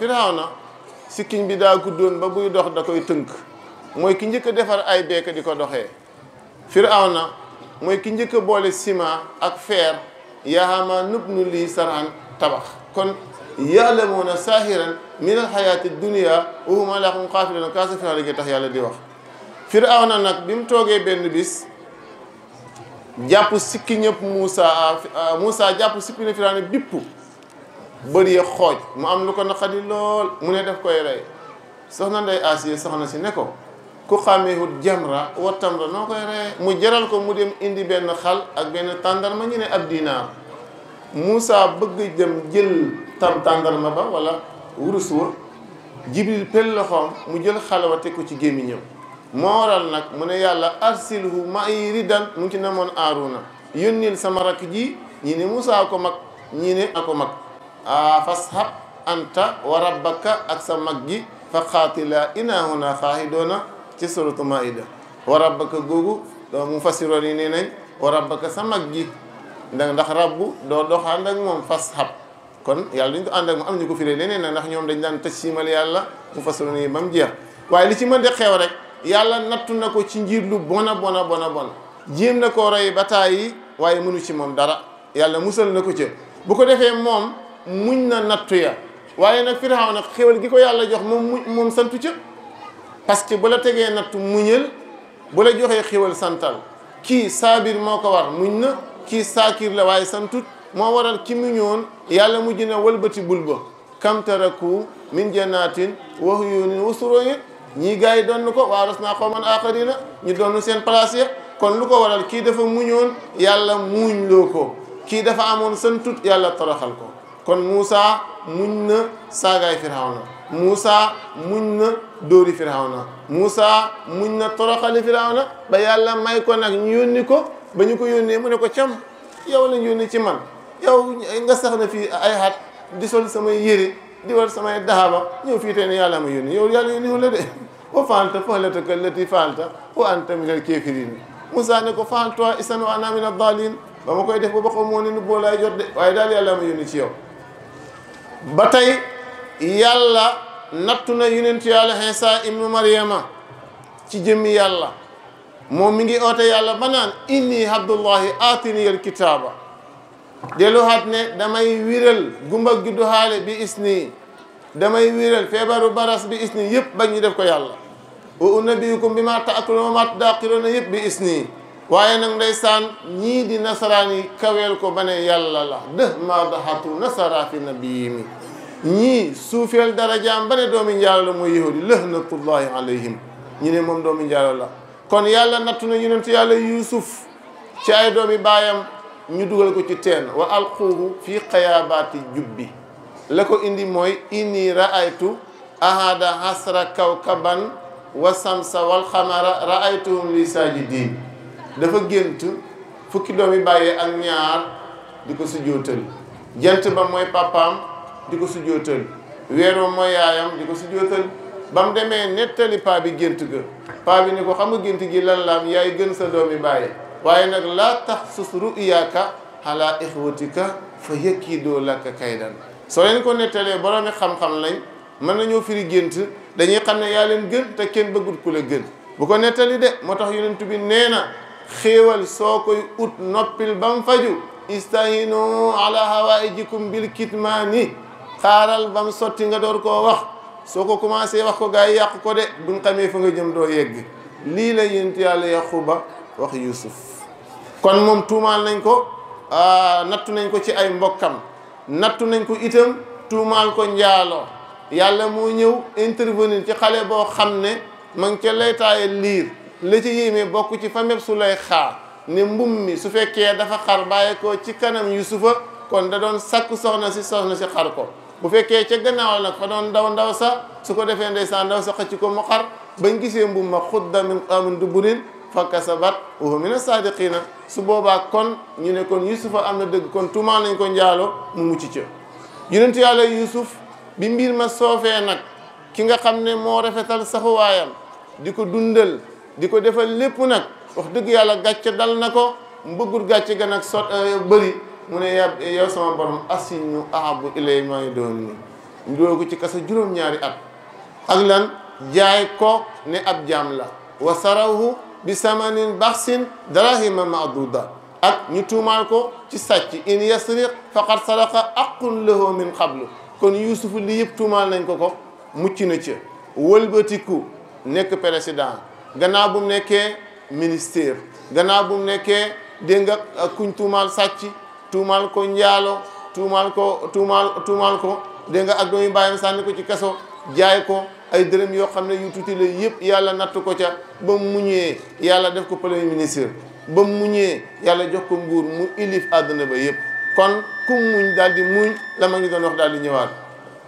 sikkiñ bi daa guddoon ba buy dox da koy tënk mooy ki njëkk a defar ay beek di ko doxee Firawna mooy ki njëkk a boole ciment ak fer yaa Haamaan ubni lii sarhan tabax kon ya'lamuuna zaahiran min al-hayaati dunya wa hum 'an al-aaxirati gaafiluun kaasa Firawna gi tax yàlla di wax Firawna nag bi mu toogee benn bis jàpp sikki ñëpp Moussa jàpp sikki ne Firawna bippu bëri xooj mu am lu ko naqadi lool mu ne def koy rey soxna Ndey Asiya soxna si ne ko ku xàmmeewut jamra wa tamra noo koy reyee mu jaral ko mu dem indi benn xal ak benn tàndarma ñu ne ab dinaar Moussa bëgg dem jël tàndarma ba wala wurus wa Jibril pel loxoom mu jël xalwa teg ko ci gémmiñam moo waral nag mu ne yàlla arsilhu ma'i ridan mu ngi ci namoon Aaruna yónnil sama rakk ji ñi ne Moussa ko mag ñi ne ako mag fashab anta wa rabbaka ak sa mag ji fa qaatila inna huna qaa'iduuna ci suratu Maa'ida wa rabbaka googu mu fassiroon yi nee nañ wa rabbaka sa mag ji ndax rabbu doo doxaan ak moom fashab kon yàlla duñ ko ànd ak moom am ñu ko firee leneen nag ndax ñoom dañ daan tasiimal yàlla mu fassiroon yi ba mu jeex waaye li ci mën de xew rek yàlla nattu na ko ci njiit lu bona jéem na koo rey ba tàyyi waaye mënu ci moom dara yàlla musal na ko ca bu ko defee moom muñ na nattu ya waaye nag Firawna nag xéwal gi ko yàlla jox moom santu ca parce que bu la tegee nattu muñal bu la joxee xéwal santal kii saabir moo ko war muñ na kii saakir la waaye santut moo waral ki muñoon yàlla mujj na wëlbati bul ba kam taraku min jannatin wa uyunin wa sururin ñii gars yi doon ko waaras naa qawman aaxarina ñu doon seen place ya kon lu ko waral kii dafa muñoon yàlla muuñ loo ko kii dafa amoon santut yàlla toroxal ko kon Moussa muñ na saagaay Firawna Moussa muñ na dóori Firawna Moussa muñ na toroxali Firawna ba yàlla may ko nag ñu yónni ko ba ñu ko yónnee mu ne ko cam yow lañ yónni ci man yow nga sax na fii ay xat di sol samay yére di war samay daxaba ñëw fii tey ne yàlla ma yónni yow yàlla yónni la de wa fa'alta fa'lataka allati fa'alta wa anta minal kaafiriin Moussa ne ko fa'altuhaa izan wa ana mina d-daalliin ba ma koy def ba ba xamoo ne nu boo laay jot de waaye daal yàlla ma yónni ci yow ba tey yàlla nattu na yonentu yàlla Iisaa ibnu Maryama ci jëmmi yàlla moom mi ngi oote yàlla ba naan inni abdullahi aatiniyal kitaaba dellu xaat ne damay wiral gumba juddu xaale bi isni damay wiral feebaru baras bi isni yëpp bañ ñu def ko yàlla wa unabbiukum bi ma ta'kuluuna wa ma tudaaqiruuna yëpp bi isni waaye nag ndeysaan ñii di nasaraan yi kaweel ko ba ne yàlla la dë ma daxatu nasara fi nabiyimi ñii suufeel darajaam ba ne doomi njaalo la mooy yahudi lahnatullahi alayhim ñi ne moom doomi njaalo la kon yàlla nattu na yonentu yàlla Yuusuf ci ay doomi baayam ñu dugal ko ci teen wa alquuhu fi xayaabaati jubbi la ko indi mooy inni ra'aytu ahada hasra kawkaban wa samsa wal xamara ra'aytuhum li sajidin dafa gént fukki doomi bàyyee ak ñaar di ko sujjóotal jant ba mooy papaam di ko sujjóotal weer wa mooy yaayam di ko sujjóotal ba mu demee nettali paa bi gént ga paa bi ni ko xam nga gént gi lan laam yaay gën sa doomi bàyyi waaye nag laa taxsus ru'yaaka ala ixwatika fa yakiidoo laka kaydan soo leen ko nettalee boroomi xam-xam lañ mën nañoo firi gént dañuy xam ne yaa leen gën te kenn bëggut ku la gën bu ko nettali de moo tax yonent bi nee na xéewal soo koy ut noppil ba mu faju istahinu ala hawaijikum bil kitmaani xaaral ba mu sotti nga door koo wax soo ko commencé wax ko gaa yi yàq ko de buñ xamee fa nga jëm doo yegg lii la yonent yàlla Yaquba wax Yuusuf kon moom tuumaal nañ ko nattu nañ ko ci ay mbokkam nattu nañ ko itam tuumaal ko njaaloo yàlla moo ñëw intervenir ci xale boo xam ne ma ngi ca laytaaye liir la ci yéemee bokk ci famille Suleyxa ne mbum mi su fekkee dafa xar bàyyi ko ci kanam Yusufa kon da doon sakku soxna si xar ko bu fekkee ca gannaaw la nag fa doon ndaw sa su ko defee ndeysaan ndaw sa xëcc ko mu xar bañ gisee mbum ma xudda min duburin fa kasabat wa huwa mina saadiqiina su boobaa kon ñu ne kon Yusufa am na dëgg kon tuumaal nañ ko njaalo mu mucc ca yonentu yàlla Yusuf bi mbir ma soofee nag ki nga xam ne moo rafetal saxuwaayam di ko dundal di ko defal lépp nag wax dëgg yàlla gàcce dal na ko mbëggul gàcce ga nag bëri mu ne yow sama borom asinu ahabu ilay ma doon ñu dool ko ci kasa juróom-ñaari at ak lan jaay ko ne ab jaam la wa sarahu bi samanin baxsin darahima maaduda ak ñu tuumaal ko ci sàcc in yasriq faqad saraqa aqun lahu min qablu kon Yuusuf li yëpp tuumaal nañ ko mucc na ca wëlbatiku nekk président gannaaw bu mu nekkee ministère gannaaw bu mu nekkee dégg nga kuñ tuumaal sàcc tuumaal ko njaalo tuumaal ko dégg nga ak doomu bàyyam sànni ko ci kaso jaay ko ay dërëm yoo xam ne yu tuuti la yëpp yàlla natt ko ca ba mu muñee yàlla def ko premier ministre ba mu muñee yàlla jox ko nguur mu ilif àdduna ba yëpp kon ku muñ daal di muñ la ma ngi doon wax daal di ñëwaat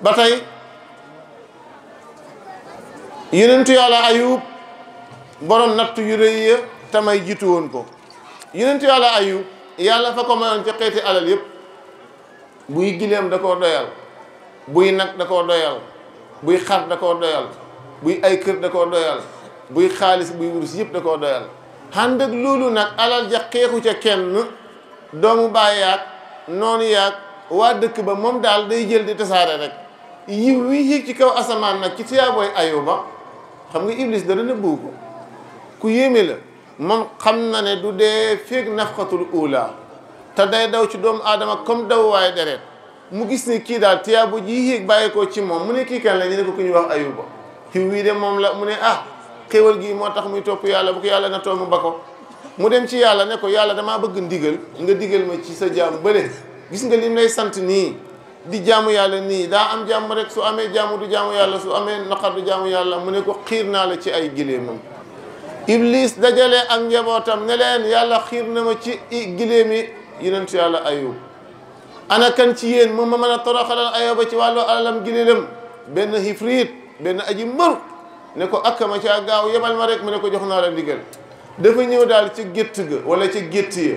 ba tey yonentu yàlla ayub borom natt yu rëy ya tamay jiitu woon ko yonentu yàlla ayub yàlla fa ko mayoon ci xeeti alal yëpp buy gileem da koo doyal buy nag da koo doyal buy xar da koo doyal buy ay kër da koo doyal buy xaalis buy wurus yëpp da koo doyal ànd ak loolu nag alal ja xeexu ca kenn doomu baay yaag noonu yaag waa dëkk ba moom daal day jël di tasaare rek yiw wi yéeg ci kaw asamaan nag ci tiyaabooy ayuba xam nga iblis dara nëbbu ko ku yéeme la moom xam na ne du dee feeg nafxatul ula te day daw ci doomu aadama comme daw waaye deret mu gis ni kii daal tiyaabo ji yéeg bàyyi ko ci moom mu ne kii kan la ñu ne ko ku ñuy wax ayuba xiw wii de moom la mu ne xéwal gi moo tax muy topp yàlla bu ko yàlla na toomu ba ko mu dem ci yàlla ne ko yàlla damaa bëgg ndigal nga digal ma ci sa jaam bële gis nga lim lay sant nii di jaamu yàlla nii daa am jàmm rek su amee jaamu du jaamu yàlla su amee naqar du jaamu yàlla mu ne ko xiir naa la ci ay gileemam iblis dajale ak njabootam ne leen yàlla xiir na ma ci gileemi yonent yàlla ayub ana kan ci yéen moom ma mën a toroxalal ayuba ci wàllu alalam gileelam benn hifriit benn aji mbër ne ko akka ma caa gaaw yebal ma rek mu ne ko jox naa la ndigal dafa ñëw daal ci gétt ga wala ci gétt ya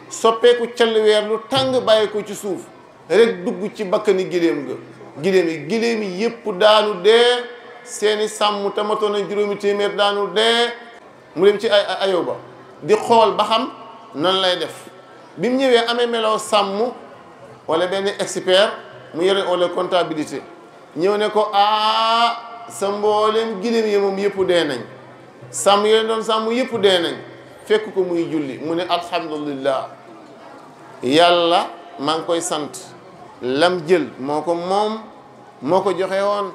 soppeeku calweer lu tàng bàyyi ko ci suuf rek dugg ci bakkani gileem ga gileem yi yëpp daanu dee seeni sàmm tamatoon na juróomi téeméer daanu dee mu dem ci ayuba di xool ba xam nan lay def bi mu ñëwee amee meloo sàmm wala benn expert mu yore wala comptabilité ñëw ne ko sa mboolem gileem yi moom yëpp dee nañ sàmm yi leen doon sàmm yëpp dee nañ fekk ko muy julli mu ne alhamdulillah yàlla maa ngi koy sant lam jël moo ko moom moo ko joxe woon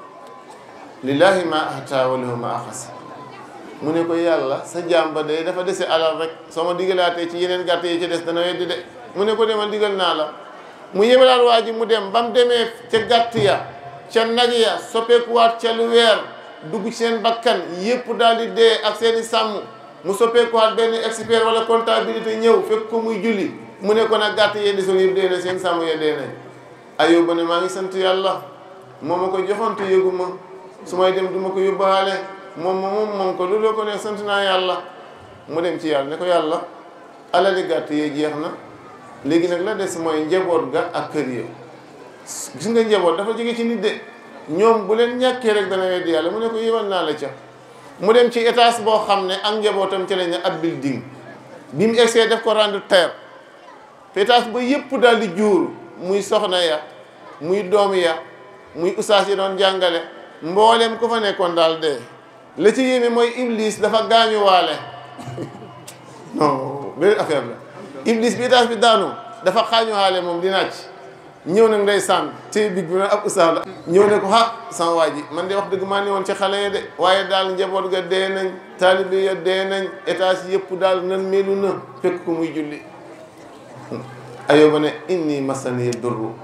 lillahi ma ahta wa lahu ma axas mu ne ko yàlla sa jàmba de dafa dese alal rek soo ma digalaatee ci yeneen gàtt yi ci des dana weddi de mu ne ko demal digal naa la mu yebalaat waa ji mu dem ba mu demee ca gàtt ya ca nag ya soppeekuwaat ca lu weer dugg ci seen bakkan yëpp daal di dee ak seeni sàmm mu soppeekuwaat benn expert wala comptabilité ñëw fekk ko muy julli mu ne ko nag gàtt yee desoon yëpp dee na seen sàmm ya dee nañ ayuba ne maa ngi sant yàlla moo ma ko joxoon te yëgu ma su may dem du ma ko yóbbaale moom ko loolu ko ne sant naa yàlla mu dem ci yàlla ne ko yàlla alali gàtt yee jeex na léegi nag la des mooy njaboot ga ak kër ya gis nga njaboot dafa jóge ci nit de ñoom bu leen ñàkkee rek dana weddi yàlla mu ne ko yebal naa la ca mu dem ci étage boo xam ne ak njabootam ci lañ ne ab building bi mu egsee def ko rendre terre étage ba yëpp daal di juur muy soxna ya muy doom ya muy ustaas yi doon jàngale mboolem ko fa nekkoon daal dee la ci yéeme mooy iblis dafa gaañuwaale non beneen affaire la iblis bi étage bi daanu dafa xaañuwaale moom di naaj ñëw nag ndeysaan te big bi ab ustaas la ñëw ne ko sama waa ji man de wax dëgg maa ne woon ci xale ya de waaye daal njaboot ga dee nañ taalibe ya dee nañ étage yëpp daal nan melu na fekk ko muy julli ayuba ne inni masaniya durru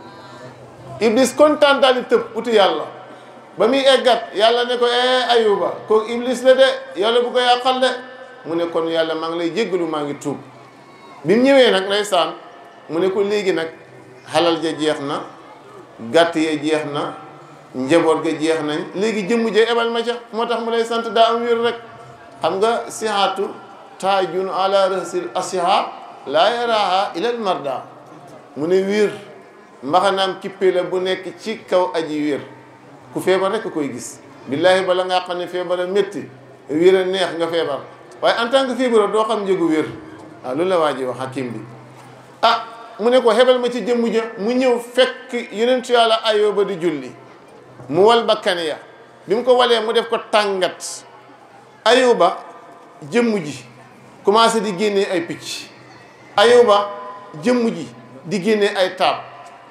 iblis kontaan daal di tëb uti yàlla ba muy eggat yàlla ne ko ayuba kooku iblis la de yàlla bu ko yàqal de mu ne kon yàlla maa ngi lay jéggalu maa ngi tuub bi mu ñëwee nag ndeysaan mu ne ko léegi nag xalal ja jeex na gàtt ya jeex na njaboot ga jeex nañ léegi jëmm ja ebal ma ca moo tax mu lay sant daa am wér rek xam nga sihaatu taajun ala rasil asiha laa yaraaha ilal marda mu ne wér mbaxanaam kippé la bu nekk ci kaw aji wér ku feebar rek koy gis billaahi bala ngaa xam ne feebar a métti wér a neex nga feebar waaye en tant que feebar doo xam njëgu wér waaw loolu la waa ji wax hakim bi mu ne ko hebal ma ci jëmm ja mu ñëw fekk yonentu yàlla Ayuba di julli mu wal bakkan ya bi mu ko walee mu def ko tàngat Ayuba jëmm ji commencé di génnee ay picc Ayuba jëmm ji di génnee ay taab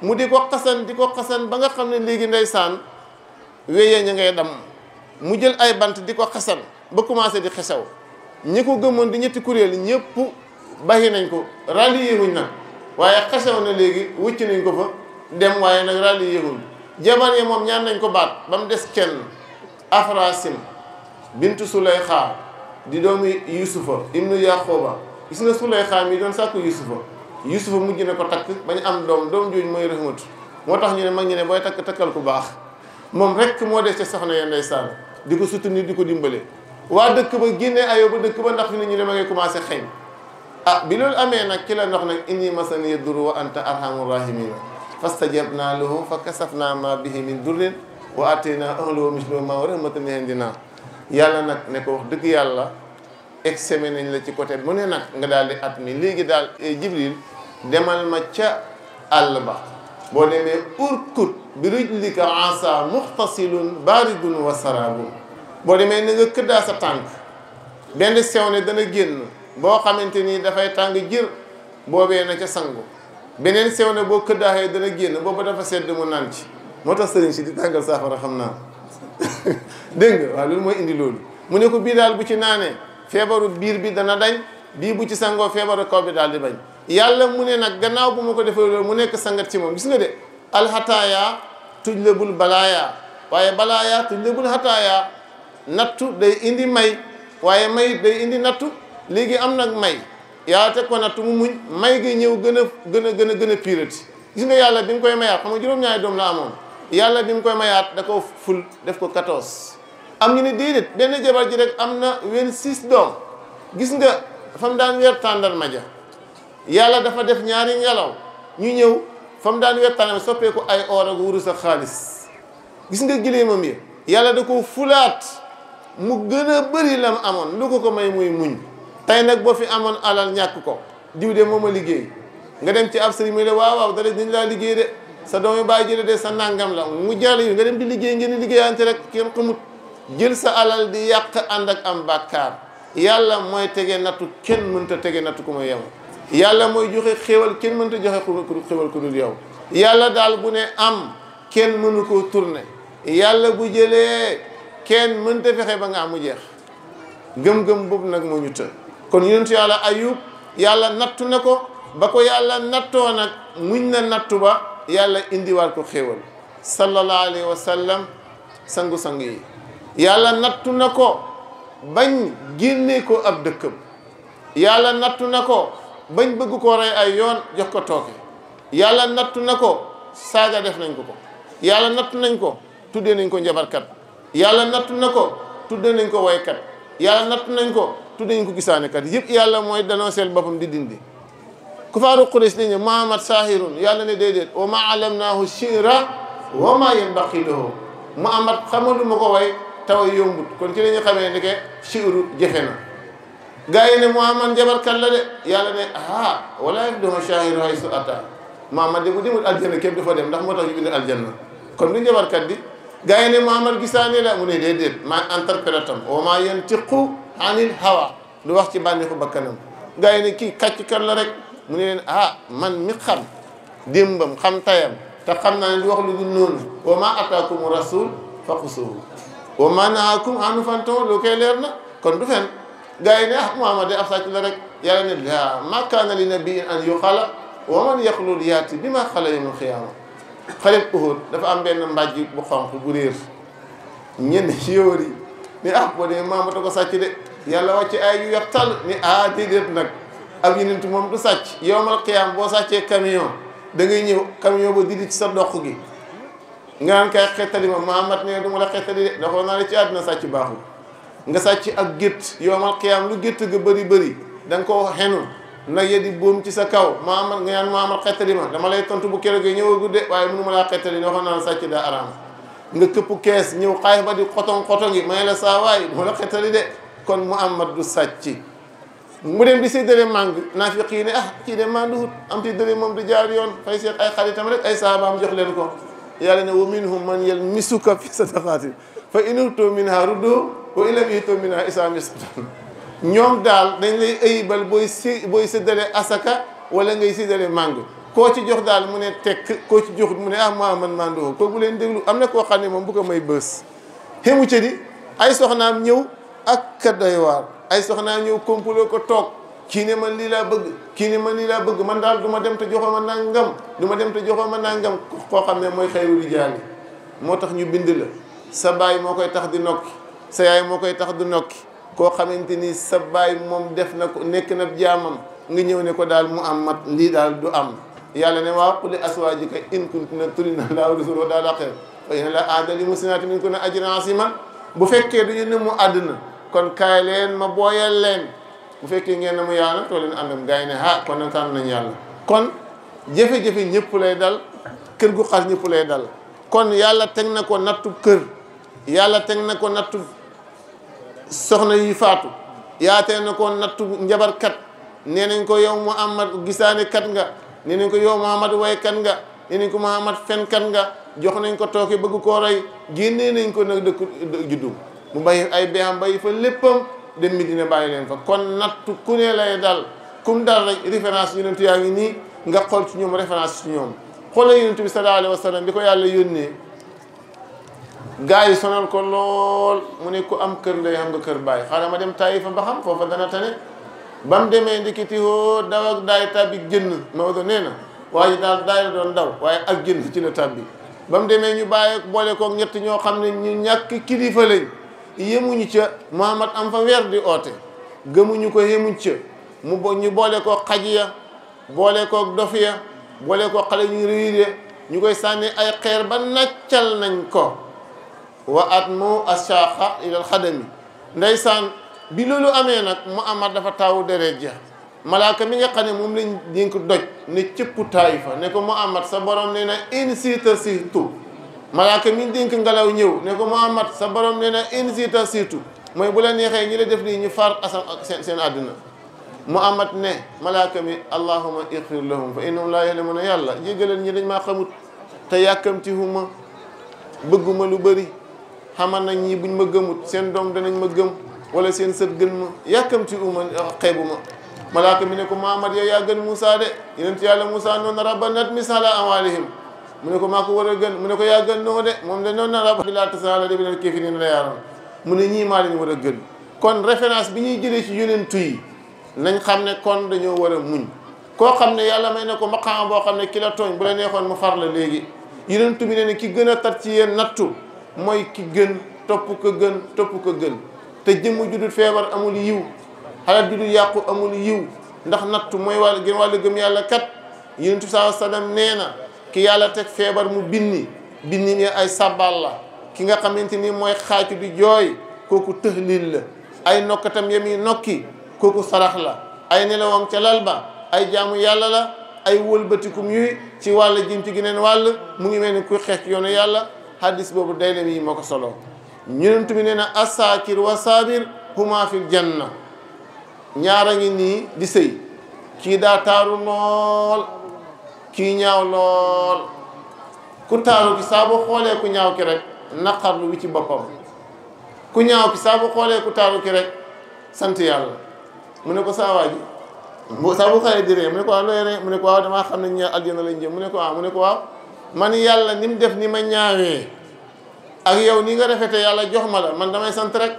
mu di ko xasan ba nga xam ne léegi ndeysaan wéyee ña ngay dam mu jël ay bant di ko xasan ba commencé di xesaw ñi ko gëmoon di ñetti kuréel ñëpp bàyyi nañ ko rallié wuñ nag waaye xesaw na léegi wucc nañ ko fa dem waaye nag rallié wuñ jabar yi moom ñaan nañ ko baat ba mu des kenn Afrasim bintu Sulayxa di doomi Yusufa ibnu Yaquba gis nga Sulayxa mi doon sàkku Yusufa mujj na ko takk bañ am doom jooju mooy Rahmatu moo tax ñu ne mag ñu ne booy takkal ku baax moom rek moo des ca soxna ya ndeysaan di ko soutenir di ko dimbale waa dëkk ba génnee Ayuba dëkk ba ndax fi ne ñu ne ma ngay commencé xeeñ bi loolu amee nag ci la ndox nag inni masaniya durru wa anta arhamur rahimina fastajabna lahu fa kasafna ma bihi min durrin wa atayna ahlahu mislahu ma wa rahmatan min indina yàlla nag ne ko wax dëgg yàlla examen nañ la ci côté mu ne nag nga daal di at mi léegi daal Jibril demal ma ca àll ba boo demee urkut bi rijlika asa muxtasilun baridun wa sarabun boo demee na nga këddaa sa tànk benn sew ne dana génn boo xamante ni dafay tàng jër boobee na ca sangu beneen sew ne boo këddaaxee dana génn boobu dafa sedd mu naan ci moo tax sëriñ si di tàngal saafara xam naa dégg nga waaw loolu mooy indi loolu mu ne ko bii daal bu ci naanee feebaru biir bi dana dañ bii bu ci sangoo feebaru kaw bi daal di bañ yàlla mu ne nag gannaaw bu ma ko defee loolu mu nekk sangat ci moom gis nga de alxataaya tujlabul balaaya waaye balaaya tujlabul xataaya nattu day indi may waaye may day indi nattu léegi am nag may yàlla teg ko nattu mu muñ may ga ñëw gën a pirati gis nga yàlla bi mu koy mayaat xam nga juróom-ñaari doom la amoon yàlla bi mu koy mayaat da ko ful def ko 14 am ñu ne déedéet benn jabar ji rek am na 26 doom gis nga fa mu daan weer tàndal ma ja yàlla dafa def ñaari ngelaw ñu ñëw fa mu daan weer tàndal soppeeku ay or ak wurus ak xaalis gis nga gileemam yi yàlla da ko fulaat mu gën a bëri lam amoon lu ko may muy muñ tey nag boo fi amoon alal ñàkk ko diw de moom a liggéey nga dem ci ab sëriñ muy de waaw dara dañ laa liggéey de sa doomi bàyyi jële de sa nangam la mu jàll yu nga dem di liggéey ngeen di liggéeyante rek kenn xamut jël sa alal di yàq ànd ak am bàkkaar yàlla mooy tege nattu kenn mënta tege nattu ku ma yow yàlla mooy joxe xéwal kenn mënta joxe xéwal ku dul yow yàlla daal bu ne am kenn mënu koo tourné yàlla bu jëlee kenn mënta fexe ba nga am mu jeex gëm-gëm boobu nag moo ñu të kon yonentu yàlla Ayub yàlla nattu na ko ba ko yàlla nattoo nag muñ na nattu ba yàlla indiwaat ko xéewal sallallahu alayhi wa sallam sangu-sang yi yàlla nattu na ko bañ génnee ko ab dëkkam yàlla nattu na ko bañ bëgg ko rey ay yoon jox ko tooke yàlla nattu na ko saaga def nañ ko yàlla nattu nañ ko tuddee nañ ko njabarkat yàlla nattu na ko tuddee nañ ko waykat yàlla nattu nañ ko tuddee nañ ko gisaanekat yëpp yàlla mooy danooseel boppam di dindi kufaaru Quraysh dañ ne Muhammad saahirun yàlla ne déedéet wa ma alamnaahu shi'ra wa ma yanbaqi lahu Muhammad xamaluma ko way taw yombut kon ci la ñu xamee ne que shi'ru jëfe na gaa yi ne Muhammad jabarkat la de yàlla ne wala yaflihu shaahiru haysu ata Muhammad de bu demul aljanna kenn du fa dem ndax moo tax ñu bind aljanna kon du jabarkat di gaa yi ne Muhammad gisaane la mu ne déedéet maa interprétam wa ma yantiqu anil hawa du wax ci bànneexu bakkanam gaa yi ne kii kàcckat la rek mu ne leen man mi xam démbam xam tayam te xam naa ne di wax lu dul noonu wa ma ataakum rasul faqusuhu wa ma nahaakum anhu fantahu lu koy leer na kon du fen gaa yi ne Muhammad de ab sàcc la rek yàlla ne la ma kaana li nabiyyin an yuqala wa man yaqlul yaati bi ma xala yawmal qiyaama xarit Uhud dafa am benn mbàjj bu xonq bu réer ñenn ci yóor yi ni boo dee Muhammad ko sàcc de yàlla wàcc ay yu weex tàll ni déedéet nag ab yonent moom du sàcc yowmal qiyaam boo sàccee camion da ngay ñëw camion ba didi ci sa dox gi nga naan kay xettali ma Muhammad ne du ma la xettali de dafa naa ne ci àddina sàcc baaxul nga sàcc ak gétt yowmal qiyaam lu gétt ga bëri da nga ko xenu nag ya di boom ci sa kaw Muhammad nga naan Muhammad xettali ma dama lay tontu bu keroog ñëw gudde waaye mënu ma laa xettali waxoon naa sàcc daa araam nga këpp kees ñëw xaay ba di xotong yi may la saa waay du ma la xettali de kon Muhammad du sàcc mu dem di séddale màng naafiq yi ne kii de manduhut am ti dëre moom du jaar yoon fay seet ay xaritam rek ay saabaam jox leen ko yàlla ne wa minhum man yalmisuka fi sadaqaati fa in u'tuu minhaa rudduuhu wa in lam yu'tuu minhaa isaam yasqutuun ñoom daal dañ lay ayibal booy séddale asaka wala ngay séddale màng koo ci jox daal mu ne tekk koo ci joxut mu ne man manduhut kooku bu leen déglu am na koo xam ne moom bu ko may bës xemu ca di ay soxnaam ñëw ak ka doy waar ay soxnaam ñëw complot ko toog kii ne man lii laa bëgg kii ne man lii laa bëgg man daal du ma dem te joxoo ma nangam koo xam ne mooy xayru rijaali moo tax ñu bind la sa baay moo koy tax di nokki sa yaay moo koy tax di nokki koo xamante ni sa baay moom def na ko nekk na jaamam nga ñëw ne ko daal mu am mat lii daal du am yàlla ne waa qul li azwaajika in kuntunna turidna llaaha wa rasuulahu wad-daaral aaxirata fa inna llaaha a'adda lil muhsinaati minkunna ajran aziiman bu fekkee duñu ne mu àdduna kon kaay leen ma booyal leen bu fekkee ngeen ne mu yàlla too leen àndam gars yi ne kon nag tànn nañ yàlla kon jafe-jafe ñëpp lay dal kër gu xas ñëpp lay dal kon yàlla teg na ko nattu kër yàlla teg na ko nattu soxna yi faatu yaa teg na ko nattu njabarkat nee nañ ko yow Muhammad gisaane kat nga nee nañ ko yow Muhammad waykat nga nee nañ ko Muhammad fenkat nga jox nañ ko tooke bëgg koo rey génnee nañ ko nag dëkk juddu mu bàyyi ay béyam bàyyi fa léppam dem Medina bàyyi leen fa kon nattu ku ne lay dal kum dal rek référence yonent yaa ngi nii nga xool ci ñoom référence ci ñoom xoolal yonent bi sallallahu alayhi wa sallam bi ko yàlla yónnee gars yi sonal ko lool mu ne ku am kër ndey xam nga kër bàyyi xaaral ma dem Taïfa ba xam foofa dana tane ba mu demee ndikiti hoo daw ak daay tabbi jënn Maodo nee na waaye daal daay la doon daw waaye ak jënn ci la tabbi ba mu demee ñu bàyyi boole koog ñett ñoo xam ne ñu ñàkk kilifa lañ yemuñu ca Muhammad am fa weer di oote gëmuñu ko yemuñ ca ñu boole koog xaj ya boole koog dof ya boole koog xale ñu réer ñu koy sànni ay xeer ba naccal nañ ko wa at mu ashaqa ilal xadami ndeysaan bi loolu amee nag Muhammad dafa taawu deret ja malaaka mi nga xam ne moom lañ dénk doj ne cëpp Taïfa ne ko Muhammad sa borom nee na in siita siitu malaaka mi dénk ngelaw ñëw ne ko Muhammad sa borom nee na in siita siitu mooy bu la neexee ñi la def nii ñu far asam ak seen àdduna Muhammad ne malaaka mi allahumma ighfir lahum fa innahum laa ya'lamuuna yàlla jégalal ñi dañ maa xamut te yàkkamti huma bëgguma lu bëri xamal nañ ñi buñ ma gëmut seen doom danañ ma gëm wala seen sët gën ma yàkkamti huma xeebu ma malaaka mi ne ko Muhammad yow yaa gën Moussa de yonent yàlla Moussa noonu rabbana atmis ala amwaalihim mu ne ko maa ko war a gën mu ne ko yaa gën noo de moom de noonu na rabbi laa tasala de minal kaafiriina la yaaram mu ne ñii maa leen war a gën kon référence bi ñuy jëlee ci yonentu yi nañ xam ne kon dañoo war a muñ koo xam ne yàlla may na ko maqaama boo xam ne ki la tooñ bu la neexoon mu far la léegi yonentu bi ne ne ki gën a tar ci yéen nattu mooy ki gën topp ko gën te jëmm judul feebar amul yiw xalaat judul yàqu amul yiw ndax nattu mooy wàll gëm yàlla kat yonentu saa sallam nee na ki yàlla teg feebar mu binni ni ay sabbal la ki nga xamante ni mooy xaacu di jooy kooku tëhlil la ay nokkatam yami nokki kooku sarax la ay nelawam ca lal ba ay jaamu yàlla la ay wëlbatikum yuy ci wàll jëm ci geneen wàll mu ngi mel ni kuy xeex yoonu yàlla hadis boobu daylem yi moo ko solo ñunentu bi nee na asakir wa sabir huma fil janna ñaara ngi nii di sëy kii daa taaru lool kii ñaaw lool ku taaru ki saa bu xoolee ku ñaaw ki rek naqarlu wi ci boppam ku ñaaw ki saa bu xoolee ku taaru ki rek sant yàlla mu ne ko saa waa ji saa bu xëyee di ree mu ne ko waaw looy ree mu ne ko waaw damaa xam ne ñaar aljana lañ jëm mu ne ko waaw man yàlla ni mu def ni ma ñaawee ak yow ni nga rafete yàlla jox ma la man damay sant rek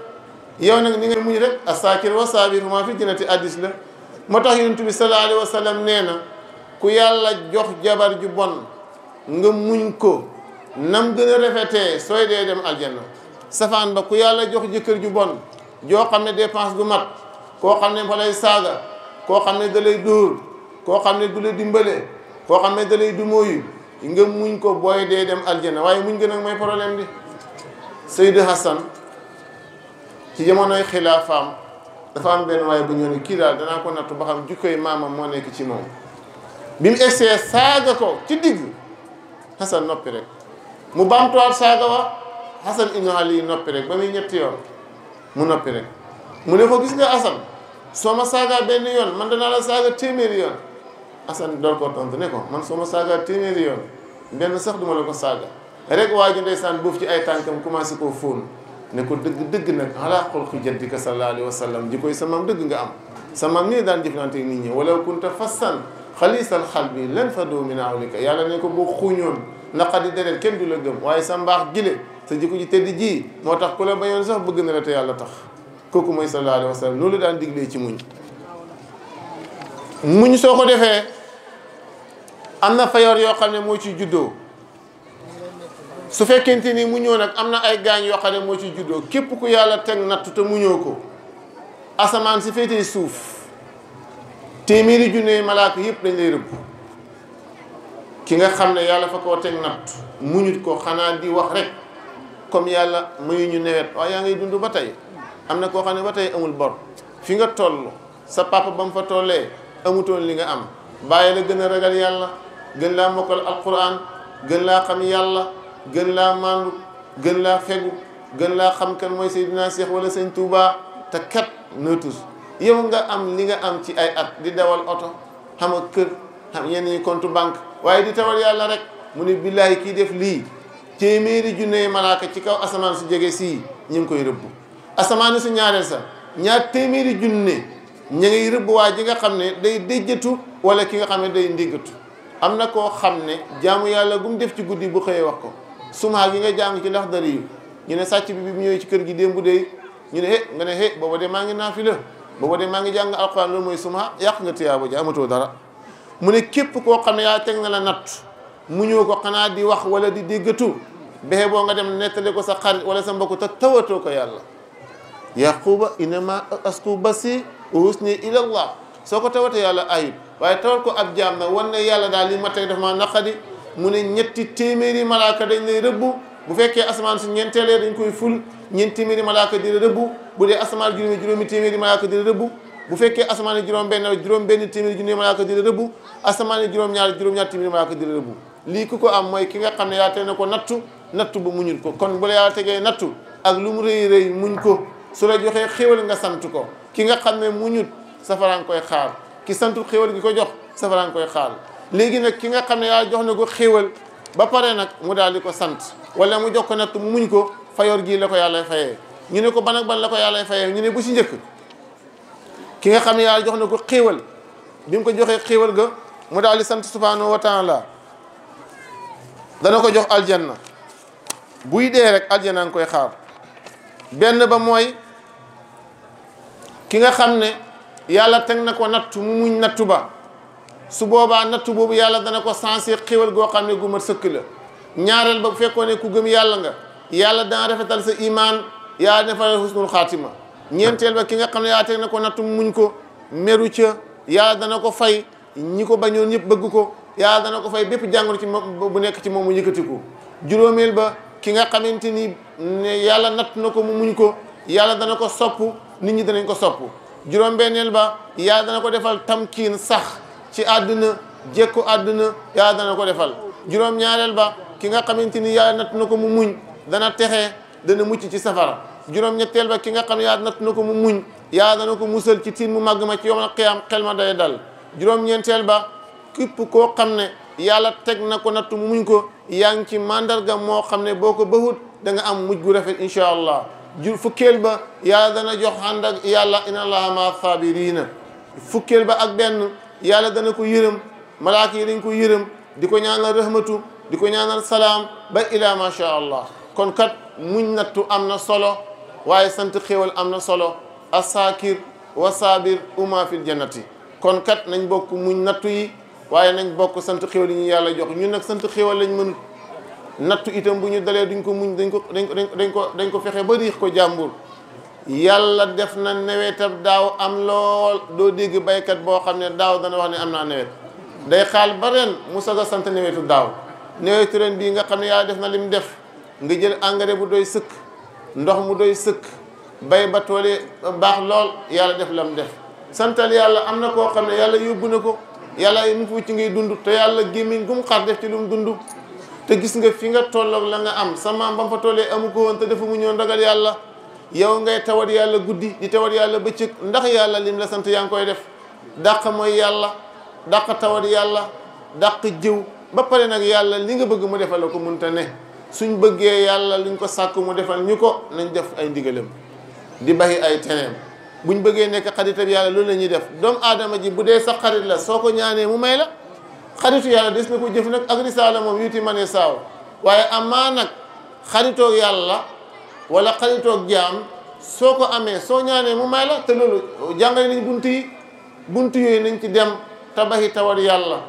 yow nag ni nga muñ rek asakir wa sabir huma fi jannati addis la moo tax yonent bi sallallahu alayhi wa sallam nee na ku yàlla jox jabar ju bon nga muñ ko nam gën a rafetee sooy dee dem aljanna safaan ba ku yàlla jox jëkkër ju bon joo xam ne dépense du mat koo xam ne fa lay saaga koo xam ne da lay dóor koo xam ne du la dimbale koo xam ne da lay dumóoyu nga muñ ko booy dee dem aljana waaye muñ gën a mooy problème bi. Seydou Hassan ci jamonoy xilaafaam dafa am benn waaye bu ñëw ne kii daal danaa ko nattu ba xam jikkoy maamam moo nekk ci moom bi mu egsee saaga ko ci digg Hassan noppi rek mu baamtuwaat saaga wa Hassan ibn Ali noppi rek ba muy ñetti yoon mu noppi rek mu ne ko gis nga Hassan soo ma saagaa benn yoon man danaa la saaga téeméeri yoon Hassan door ko tontu ne ko man soo ma saagaa téeméeri yoon benn sax duma la ko saaga rek waa ji ndeysaan boofu ci ay tànkam commencé koo fóon ne ko dëgg nag ala xulqi jaddika sallallahu alayhi wa sallam ji koy sa maam dëgg nga am sa maam nii daan jëflante nit ñi walaw kunta fassan xalisal xalbi lan faddu min hawlika yàlla ne ko boo xuuñoon naqadi deret kenn du la gëm waaye sa mbaax gile sa jikko ji tedd ji moo tax ku la bañoon sax bëgg na la te yàlla tax kooku mooy sallallahu alayhi wa sallam loolu daan diglee ci muñ soo ko defee am na fayoor yoo xam ne moo ciy juddoo su fekkente ni muñoo nag am na ay gaañ yoo xam ne moo ciy juddoo képp ku yàlla teg natt te muñoo ko asamaan si féetee suuf téeméeri junne malaaka yëpp dañ lay rëbb ki nga xam ne yàlla fa koo teg natt muñut ko xanaa di wax rek comme yàlla mayu ñu nawet waaye yaa ngay dund ba tey am na koo xam ne ba tey amul bor fi nga toll sa papa ba mu fa tollee amutoon li nga am bàyyi la gën a ragal yàlla gën laa mokkal alquran gën laa xam yàlla gën laa mandu gën laa fegu gën laa xam kan mooy Seydina Cheikh wala Sëñ Touba te kat nëtus yow nga am li nga am ci ay at di dawal oto xam nga kër xam yenn ñi compte banque waaye di tawal yàlla rek mu ne billaahi kii def lii téeméeri junne malaaka ci kaw asamaan su jege sii ñu ngi koy rëbb asamaan su ñaareel sa ñaar téeméeri junne ña ngay rëbb waa ji nga xam ne day déjjatu wala ki nga xam ne day ndiggatu am na koo xam ne jaamu yàlla gum def ci guddi bu xëyee wax ko sumaa gi nga jàng ci ndax dari yu ñu ne sàcc bi mu ñëwee ci kër gi démb de ñu ne nga ne booba de maa ngi naafila booba de maa ngi jàng alxuraan loolu mooy suma yàq nga tiyaaba ji amatoo dara mu ne képp koo xam ne yaa teg na la natt mu ñëw ko xanaa di wax wala di déggatu bexe boo nga dem nettali ko sa xarit wala sa mbokk te tawatoo ko yàlla yaquba inama asku basi husni ilallah soo ko tawatee yàlla ayib waaye tawat ko ab jaam na wan ne yàlla daal li ma teg daf ma naqadi mu ne ñetti téeméeri malaaka dañ lay rëbbu bu fekkee asamaan su ñeenteelee dañ koy ful ñeenti téeméeri malaaka di la rëbbu bu dee asamaan juróomi téeméeri malaaka di la rëbbu bu fekkee asamaan juróom benn téeméeri junni malaaka di la rëbbu asamaan juróom-ñaar téeméeri malaaka di la rëbbu lii ku ko am mooy ki nga xam ne yaa teg na ko nattu ba muñul ko kon bu la yàlla tegee nattu ak lu mu rëy rëy muñ ko su la joxee xéwal nga sant ko ki nga xam ne muñut safaraan koy xaar ki santu xéwal gi ko jox safaraan koy xaar léegi nag ki nga xam ne yàlla jox na ko xéwal ba pare nag mu daal di ko sant wala mu jox ko natt mu muñ ko fayoor gii la ko yàlla fayee ñu ne ko ban ak ban la ko yàlla fayee ñu ne bu si njëkk ki nga xam ne yàlla jox na ko xéwal bi mu ko joxee xéwal ga mu daal di sant subhanahu wa taala dana ko jox aljanna buy dee rek aljanna nga koy xaar benn ba mooy ki nga xam ne yàlla teg na ko nattu mu muñ nattu ba su boobaa nattu boobu yàlla dana ko sensé xéwal goo xam ne gu mat sëkk la ñaareel ba bu fekkoon ne ku gëm yàlla nga yàlla dana rafetal sa imaan yàlla defal husnul xaatima ñeenteel ba ki nga xam ne yàlla teg na ko nattu mu muñ ko meru ca yàlla dana ko fay ñi ko bañoon ñëpp bëgg ko yàlla dana ko fay bépp jàngoro ci moom bu nekk ci moom mu yëkkatiku juróomeel ba ki nga xamante ni ne yàlla natt na ko mu muñ ko yàlla dana ko sopp nit ñi danañ ko sopp juróom-benneel ba yàlla dana ko defal tamkiin sax ci àdduna jekku àdduna yàlla dana ko defal juróom-ñaareel ba ki nga xamante ni yàlla natt na ko mu muñ dana texe dana mucc ci safara juróom-ñetteel ba ki nga xam ne yàlla natt na ko mu muñ yàlla dana ko musal ci tiin mu màgg ma ci yawmal qiyaam xel ma day dal juróom-ñeenteel ba képp koo xam ne yàlla teg na ko natt mu muñ ko yaa ngi ci mandarga moo xam ne boo ko bëhut da nga am mujj gu rafet incha allah fukkeel ba yàlla dana jox ànd ak yàlla inna allaha ma sabirina fukkeel ba ak benn yàlla dana ko yërëm malaaka yi dañ ko yërëm di ko ñaanal rahmatu di ko ñaanal salaam ba ila ma sha allah kon kat muñ nattu am na solo waaye sant xéwal am na solo asakir wa sabir uma fil jannati kon kat nañ bokk muñ nattu yi waaye nañ bokk sant xéwal yi ñu yàlla jox ñun nag sant xéwal lañ mënut nattu itam bu ñu dalee duñ ko muñ dañ ko fexe ba riix ko jàmbur yàlla def na nawetab daaw am lool doo dégg baykat boo xam ne daaw dana wax ne am naa nawet day xaal ba ren mu soog a sant nawetu daaw nawetu ren bii nga xam ne yàlla def na lim def nga jël engrais bu doy sëkk ndox mu doy sëkk bay ba tool yi baax lool yàlla def lam def santal yàlla. am na koo xam ne yàlla yóbbu na ko yàlla mu fu ci ngay dund te yàlla gémmiñ gu mu xar def ci lu mu dund te gis nga fi nga tolloog la nga am sa maam ba mu fa tollee amu ko woon te dafa mu ñëw ndagal yàlla yow ngay tawat yàlla guddi di tawat yàlla bëccëg ndax yàlla lim la sant yaa ngi koy def dàq mooy yàlla dàq tawat yàlla dàq jëw ba pare nag yàlla li nga bëgg mu defal la ko munta ne suñ bëggee yàlla luñ ko sàkk mu defal ñu ko nañ def ay ndigalam di bàyyi ay teneem buñ bëggee nekk xaritab yàlla loolu la ñuy def doomu aadama ji bu dee sa xarit la soo ko ñaanee mu may la xaritu yàlla des na ko jëf nag ak risaala moom yuti ma ne saaw waaye amaa nag xaritoog yàlla wala xaritoog jaam soo ko amee soo ñaanee mu may la te loolu jàngale nañ bunt yooyu nañ ci dem tabaxi tawat yàlla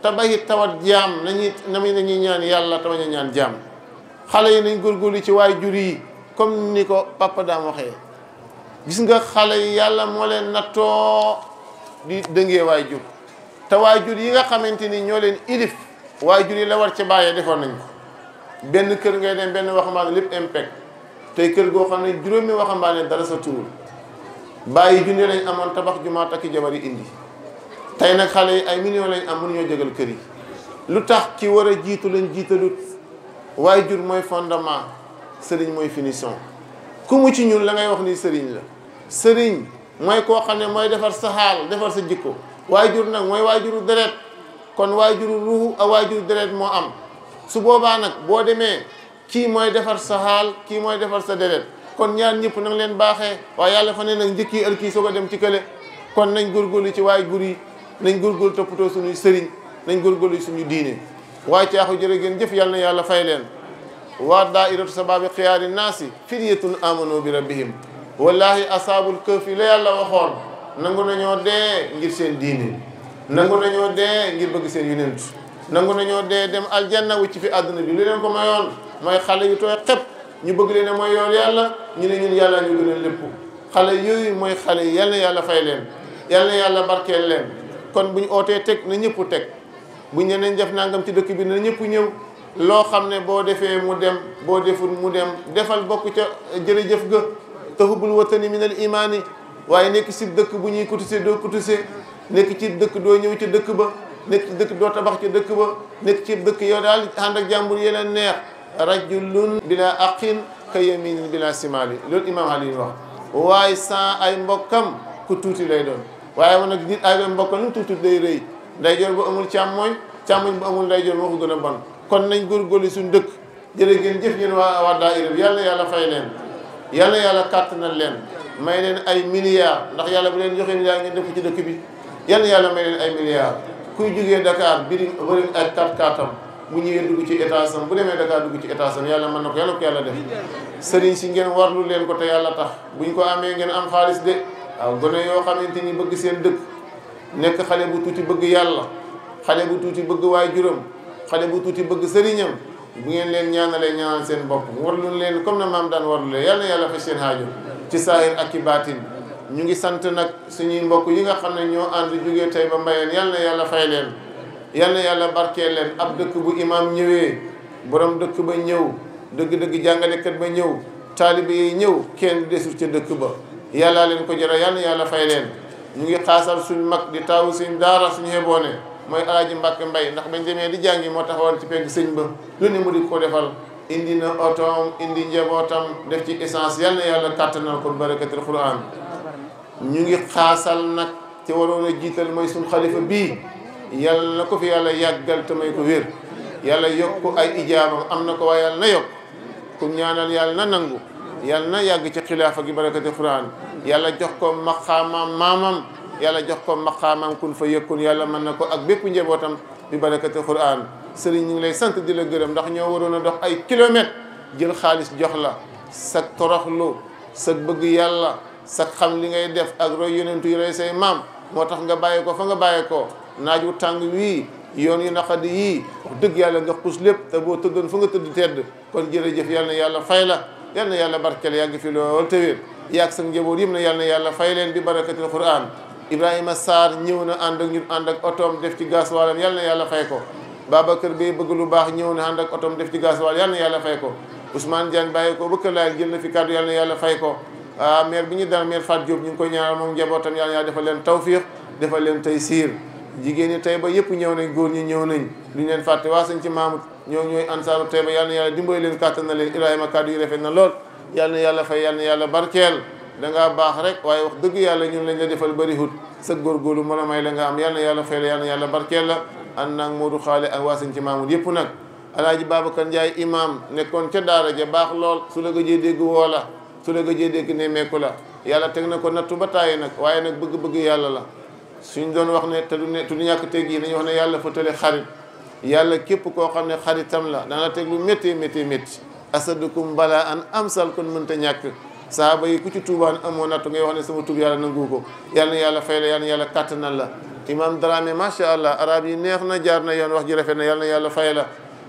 tabaxi tawat jaam nañuy ñaan yàlla te bañ a ñaan jaam xale yi nañ góorgóorlu ci waajur yi comme ni ko papa daam waxee gis nga xale yi yàlla moo leen nattoo di dëngee waajur te waajur yi nga xamante ni ñoo leen ilif waajur yi la war ci bàyyee defoon nañ ko benn kër ngay dem benn waxambaane lépp impact tey kër goo xam ne juróomi waxambaane dara sa tuur bàyyi junne lañ amoon tabax jumaa takki jabar yi indi tey nag xale yi ay millions lañ am mënuñoo jégal kër yi lu tax ki war a jiitu lañ jiitalut waajur mooy fondement sëriñ mooy finition ku mu ci ñun la ngay wax ni sëriñ la sëriñ mooy koo xam ne mooy defar sa xaal defar sa jikko waajur nag mooy waajuru deret kon waajuru ruuxu ak waajuru deret moo am su boobaa nag boo demee kii mooy defar sa xaal kii mooy defar sa deret kon ñaar ñëpp nang leen baaxee waaye yàlla fa ne nag njëkki ël kii soo ko dem ci kële kon nañ góorgóorlu ci waajur yi nañ góorgóorlu toppatoo suñuy sëriñ nañ góorgóorlu suñu diine waaye caaxu jërë ngeen jëf yàlla na yàlla fay leen waa daairatu sababi xiyaari naasi firyatun amanu bi rabbihim wallahi asaabul kahfi la yàlla waxoon nangu nañoo dee ngir seen diine nangu nañoo dee ngir bëgg seen yonent nangu nañoo dee dem aljanna wucc fi àdduna bi lu leen ko mayoon mooy xale yu tooy xepp ñu bëgg leen ne mooy yoon yàlla ñu ne ñun yàlla ñu gën a lépp xale yooyu mooy xale yi yal na yàlla fay leen yal na yàlla barkeel leen kon bu ñu ootee teg na ñëpp teg buñ ne nañ def nangam ci dëkk bi na ñëpp ñëw loo xam ne boo defee mu dem boo deful mu dem defal bokk ca jërëjëf ga tahubul watani min al imaani waaye nekk ci dëkk bu ñuy cotiser doo cotiser nekk ci dëkk doo ñëw ci dëkk ba nekk ci dëkk doo tabax ci dëkk ba nekk ci dëkk yow daal ànd ak jàmbur yeneen neex rajulun bila aqin ka yaminin bila simali loolu imam Ali wax waaye sans ay mbokkam ku tuuti lay doon waaye man nag nit ay mbokkam lu tuuti day rëy ndeyjoor bu amul càmmoñ bu amul ndeyjoor moo ko gën a bon kon nañ góorgóorlu suñu dëkk jërë ngeen jëf yéen waa daayira bi yàlla yàlla fay leen yàlla yàlla kàttanal leen may leen ay milliards ndax yàlla bu leen joxee milliards ngeen def ci dëkk bi yàlla may leen ay milliards kuy jógee Dakar bëri ak 4x4 bu ñëwee dugg ci état sam bu demee Dakar dugg ci état sam yàlla mën na ko yàlla def sëriñ si ngeen warlu leen ko te yàlla tax buñ ko amee ngeen am xaalis de waaw gone yoo xamante ni bëgg seen dëkk nekk xale bu tuuti bëgg yàlla xale bu tuuti bëgg waajuram xale bu tuuti bëgg sëriñam bu ngeen leen ñaanalee ñaanal seen bopp warlu leen comme na maam daan warlulee yàlla fay seen haajo ci saahir ak ci baatin ñu ngi sant nag suñuy mbokk yi nga xam ne ñoo ànd jógee tey ba mbayeen yàlla fay leen yàlla barkeel leen ab dëkk bu imaam ñëwee borom dëkk ba ñëw dëgg-dëgg jàngalekat ba ñëw taalibe yi ñëw kenn desul ca dëkk ba yàllaa leen ko jëra yàlla fay leen ñu ngi xaasal suñ mag di taawu suñ daara suñu xeboone mooy alaaji Mbàkke Mbay ndax bañ demee di jàngi moo taxawoon ci pegg sëñ ba lu ne mu di ko defal indi na otoom indi njabootam def ci essence yàlla kàttanal ko barakatul Qur'an ñu ngi xaasal nag te waroon a jiital mooy suñ xalifa bii yàlla na ko fi yàlla yàggal te may ko wér yàlla yokk ay ijaabam am na ko waaye yàlla na yokk ku ñaanal yàlla na nangu yàlla na yàgg ci xilaafa gi barakatul Qur'an yàlla jox ko maqaamam maamam yàlla jox ko maqaamam kun fa yëkkun yàlla mën na ko ak bépp njabootam bi barakatul Qur'an sëriñ ñu ngi lay sant di la gërëm ndax ñoo waroon a dox ay kilomètres jël xaalis jox la sa toroxlu sa bëgg yàlla sa xam li ngay def ak roy yonentu yi roy say maam moo tax nga bàyyi ko fa nga bàyyi ko naaj wu tàng wii yoon yu naqadi yii wax dëgg yàlla nga xus lépp te boo tëddoon fa nga tëdd tedd kon jërëjëf yàlla na yàlla fay la yàlla na yàlla barkeel yàgg fi lool te wér yaag sa njaboot yëpp na yal na yàlla fay leen bi barakatil Qur'an. Ibrahima Sarr ñëw na ànd ak ñun ànd ak otoom def ci gasoil yal na yàlla fay ko. Babacar Bey bëgg lu baax ñëw na ànd ak otoom def ci gasoil yal na yàlla fay ko. Ousmane Diagne bàyyi ko ba Kër Laay jël na fi kàddu yal na yàlla fay ko. maire bi ñu dal maire Fatou Diop ñu ngi koy ñaanal moom njabootam yal na yàlla defal leen tawfiq defal leen taysiir. jigéen ñi Taïba yëpp ñëw nañ góor ñi ñëw nañ duñ leen fàtte waa sañ ci Mamoud ñooy ansaaru Taïba yal na yàlla dimbali leen kàttan na leen Ibrahima kàddu yi rafet na lool yal na yàlla fay yal na yàlla barkeel dangaa baax rek waaye wax dëgg yàlla ñun lañ la defal bëri hut sa góorgóorlu mën a may la nga am yal na yàlla fay la yal na yàlla barkeel la ànd naag Modou Xaale ak waa sañ ci Mamoud yëpp nag Alaaji Babacar Ndiaye imam nekkoon ca daara ja baax lool su la gëjee dégg woo la su la gëjee dégg nemmeeku la yàlla teg na ko nattu ba tàyyi nag waaye nag bëgg-bëgg yàlla la suñ doon wax ne te du ñàkk teg yi nañu wax ne yàlla fa tële xarit yàlla képp koo xam ne xaritam la dana teg lu métti métti métti asadukum bala an amsal kon mënta ñàkk saaba yi ku ci tuubaan amoo nattu ngay wax ne sama tuub yàlla nangu ko yàlla na yàlla fay la yàlla na yàlla kàttanal la imam Dramé macha allah arab yi neex na jaar na yoon wax ji rafet na yàlla na yàlla fay la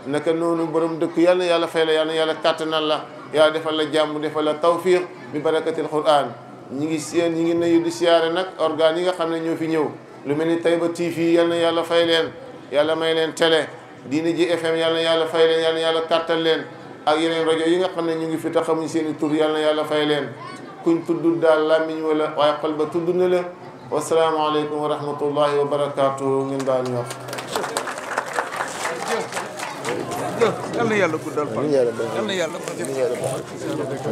naka noonu borom dëkk yàlla na yàlla fay la yàlla na yàlla kàttanal la yàlla defal la jàmm defal la tawfiq bi barakatil Qur'an ñi ngi nuyu di siyaare nag organes yi nga xam ne ñoo fi ñëw lu mel ni Taïba TV yal na yàlla fay leen yàlla may leen télé Diine Ji FM yal na yàlla fay leen yal na yàlla kàttal leen ak yeneen rajo yi nga xam ne ñu ngi fi te xamuñ seen i tur yal na yàlla fay leen kuñ tudd daal làmmiñ wala waaye xol ba tudd na la wasalaamaaleykum wa rahmatullahi wa barakaatu ngeen daal ñu wax. yal na yàlla guddal fan yal na yàlla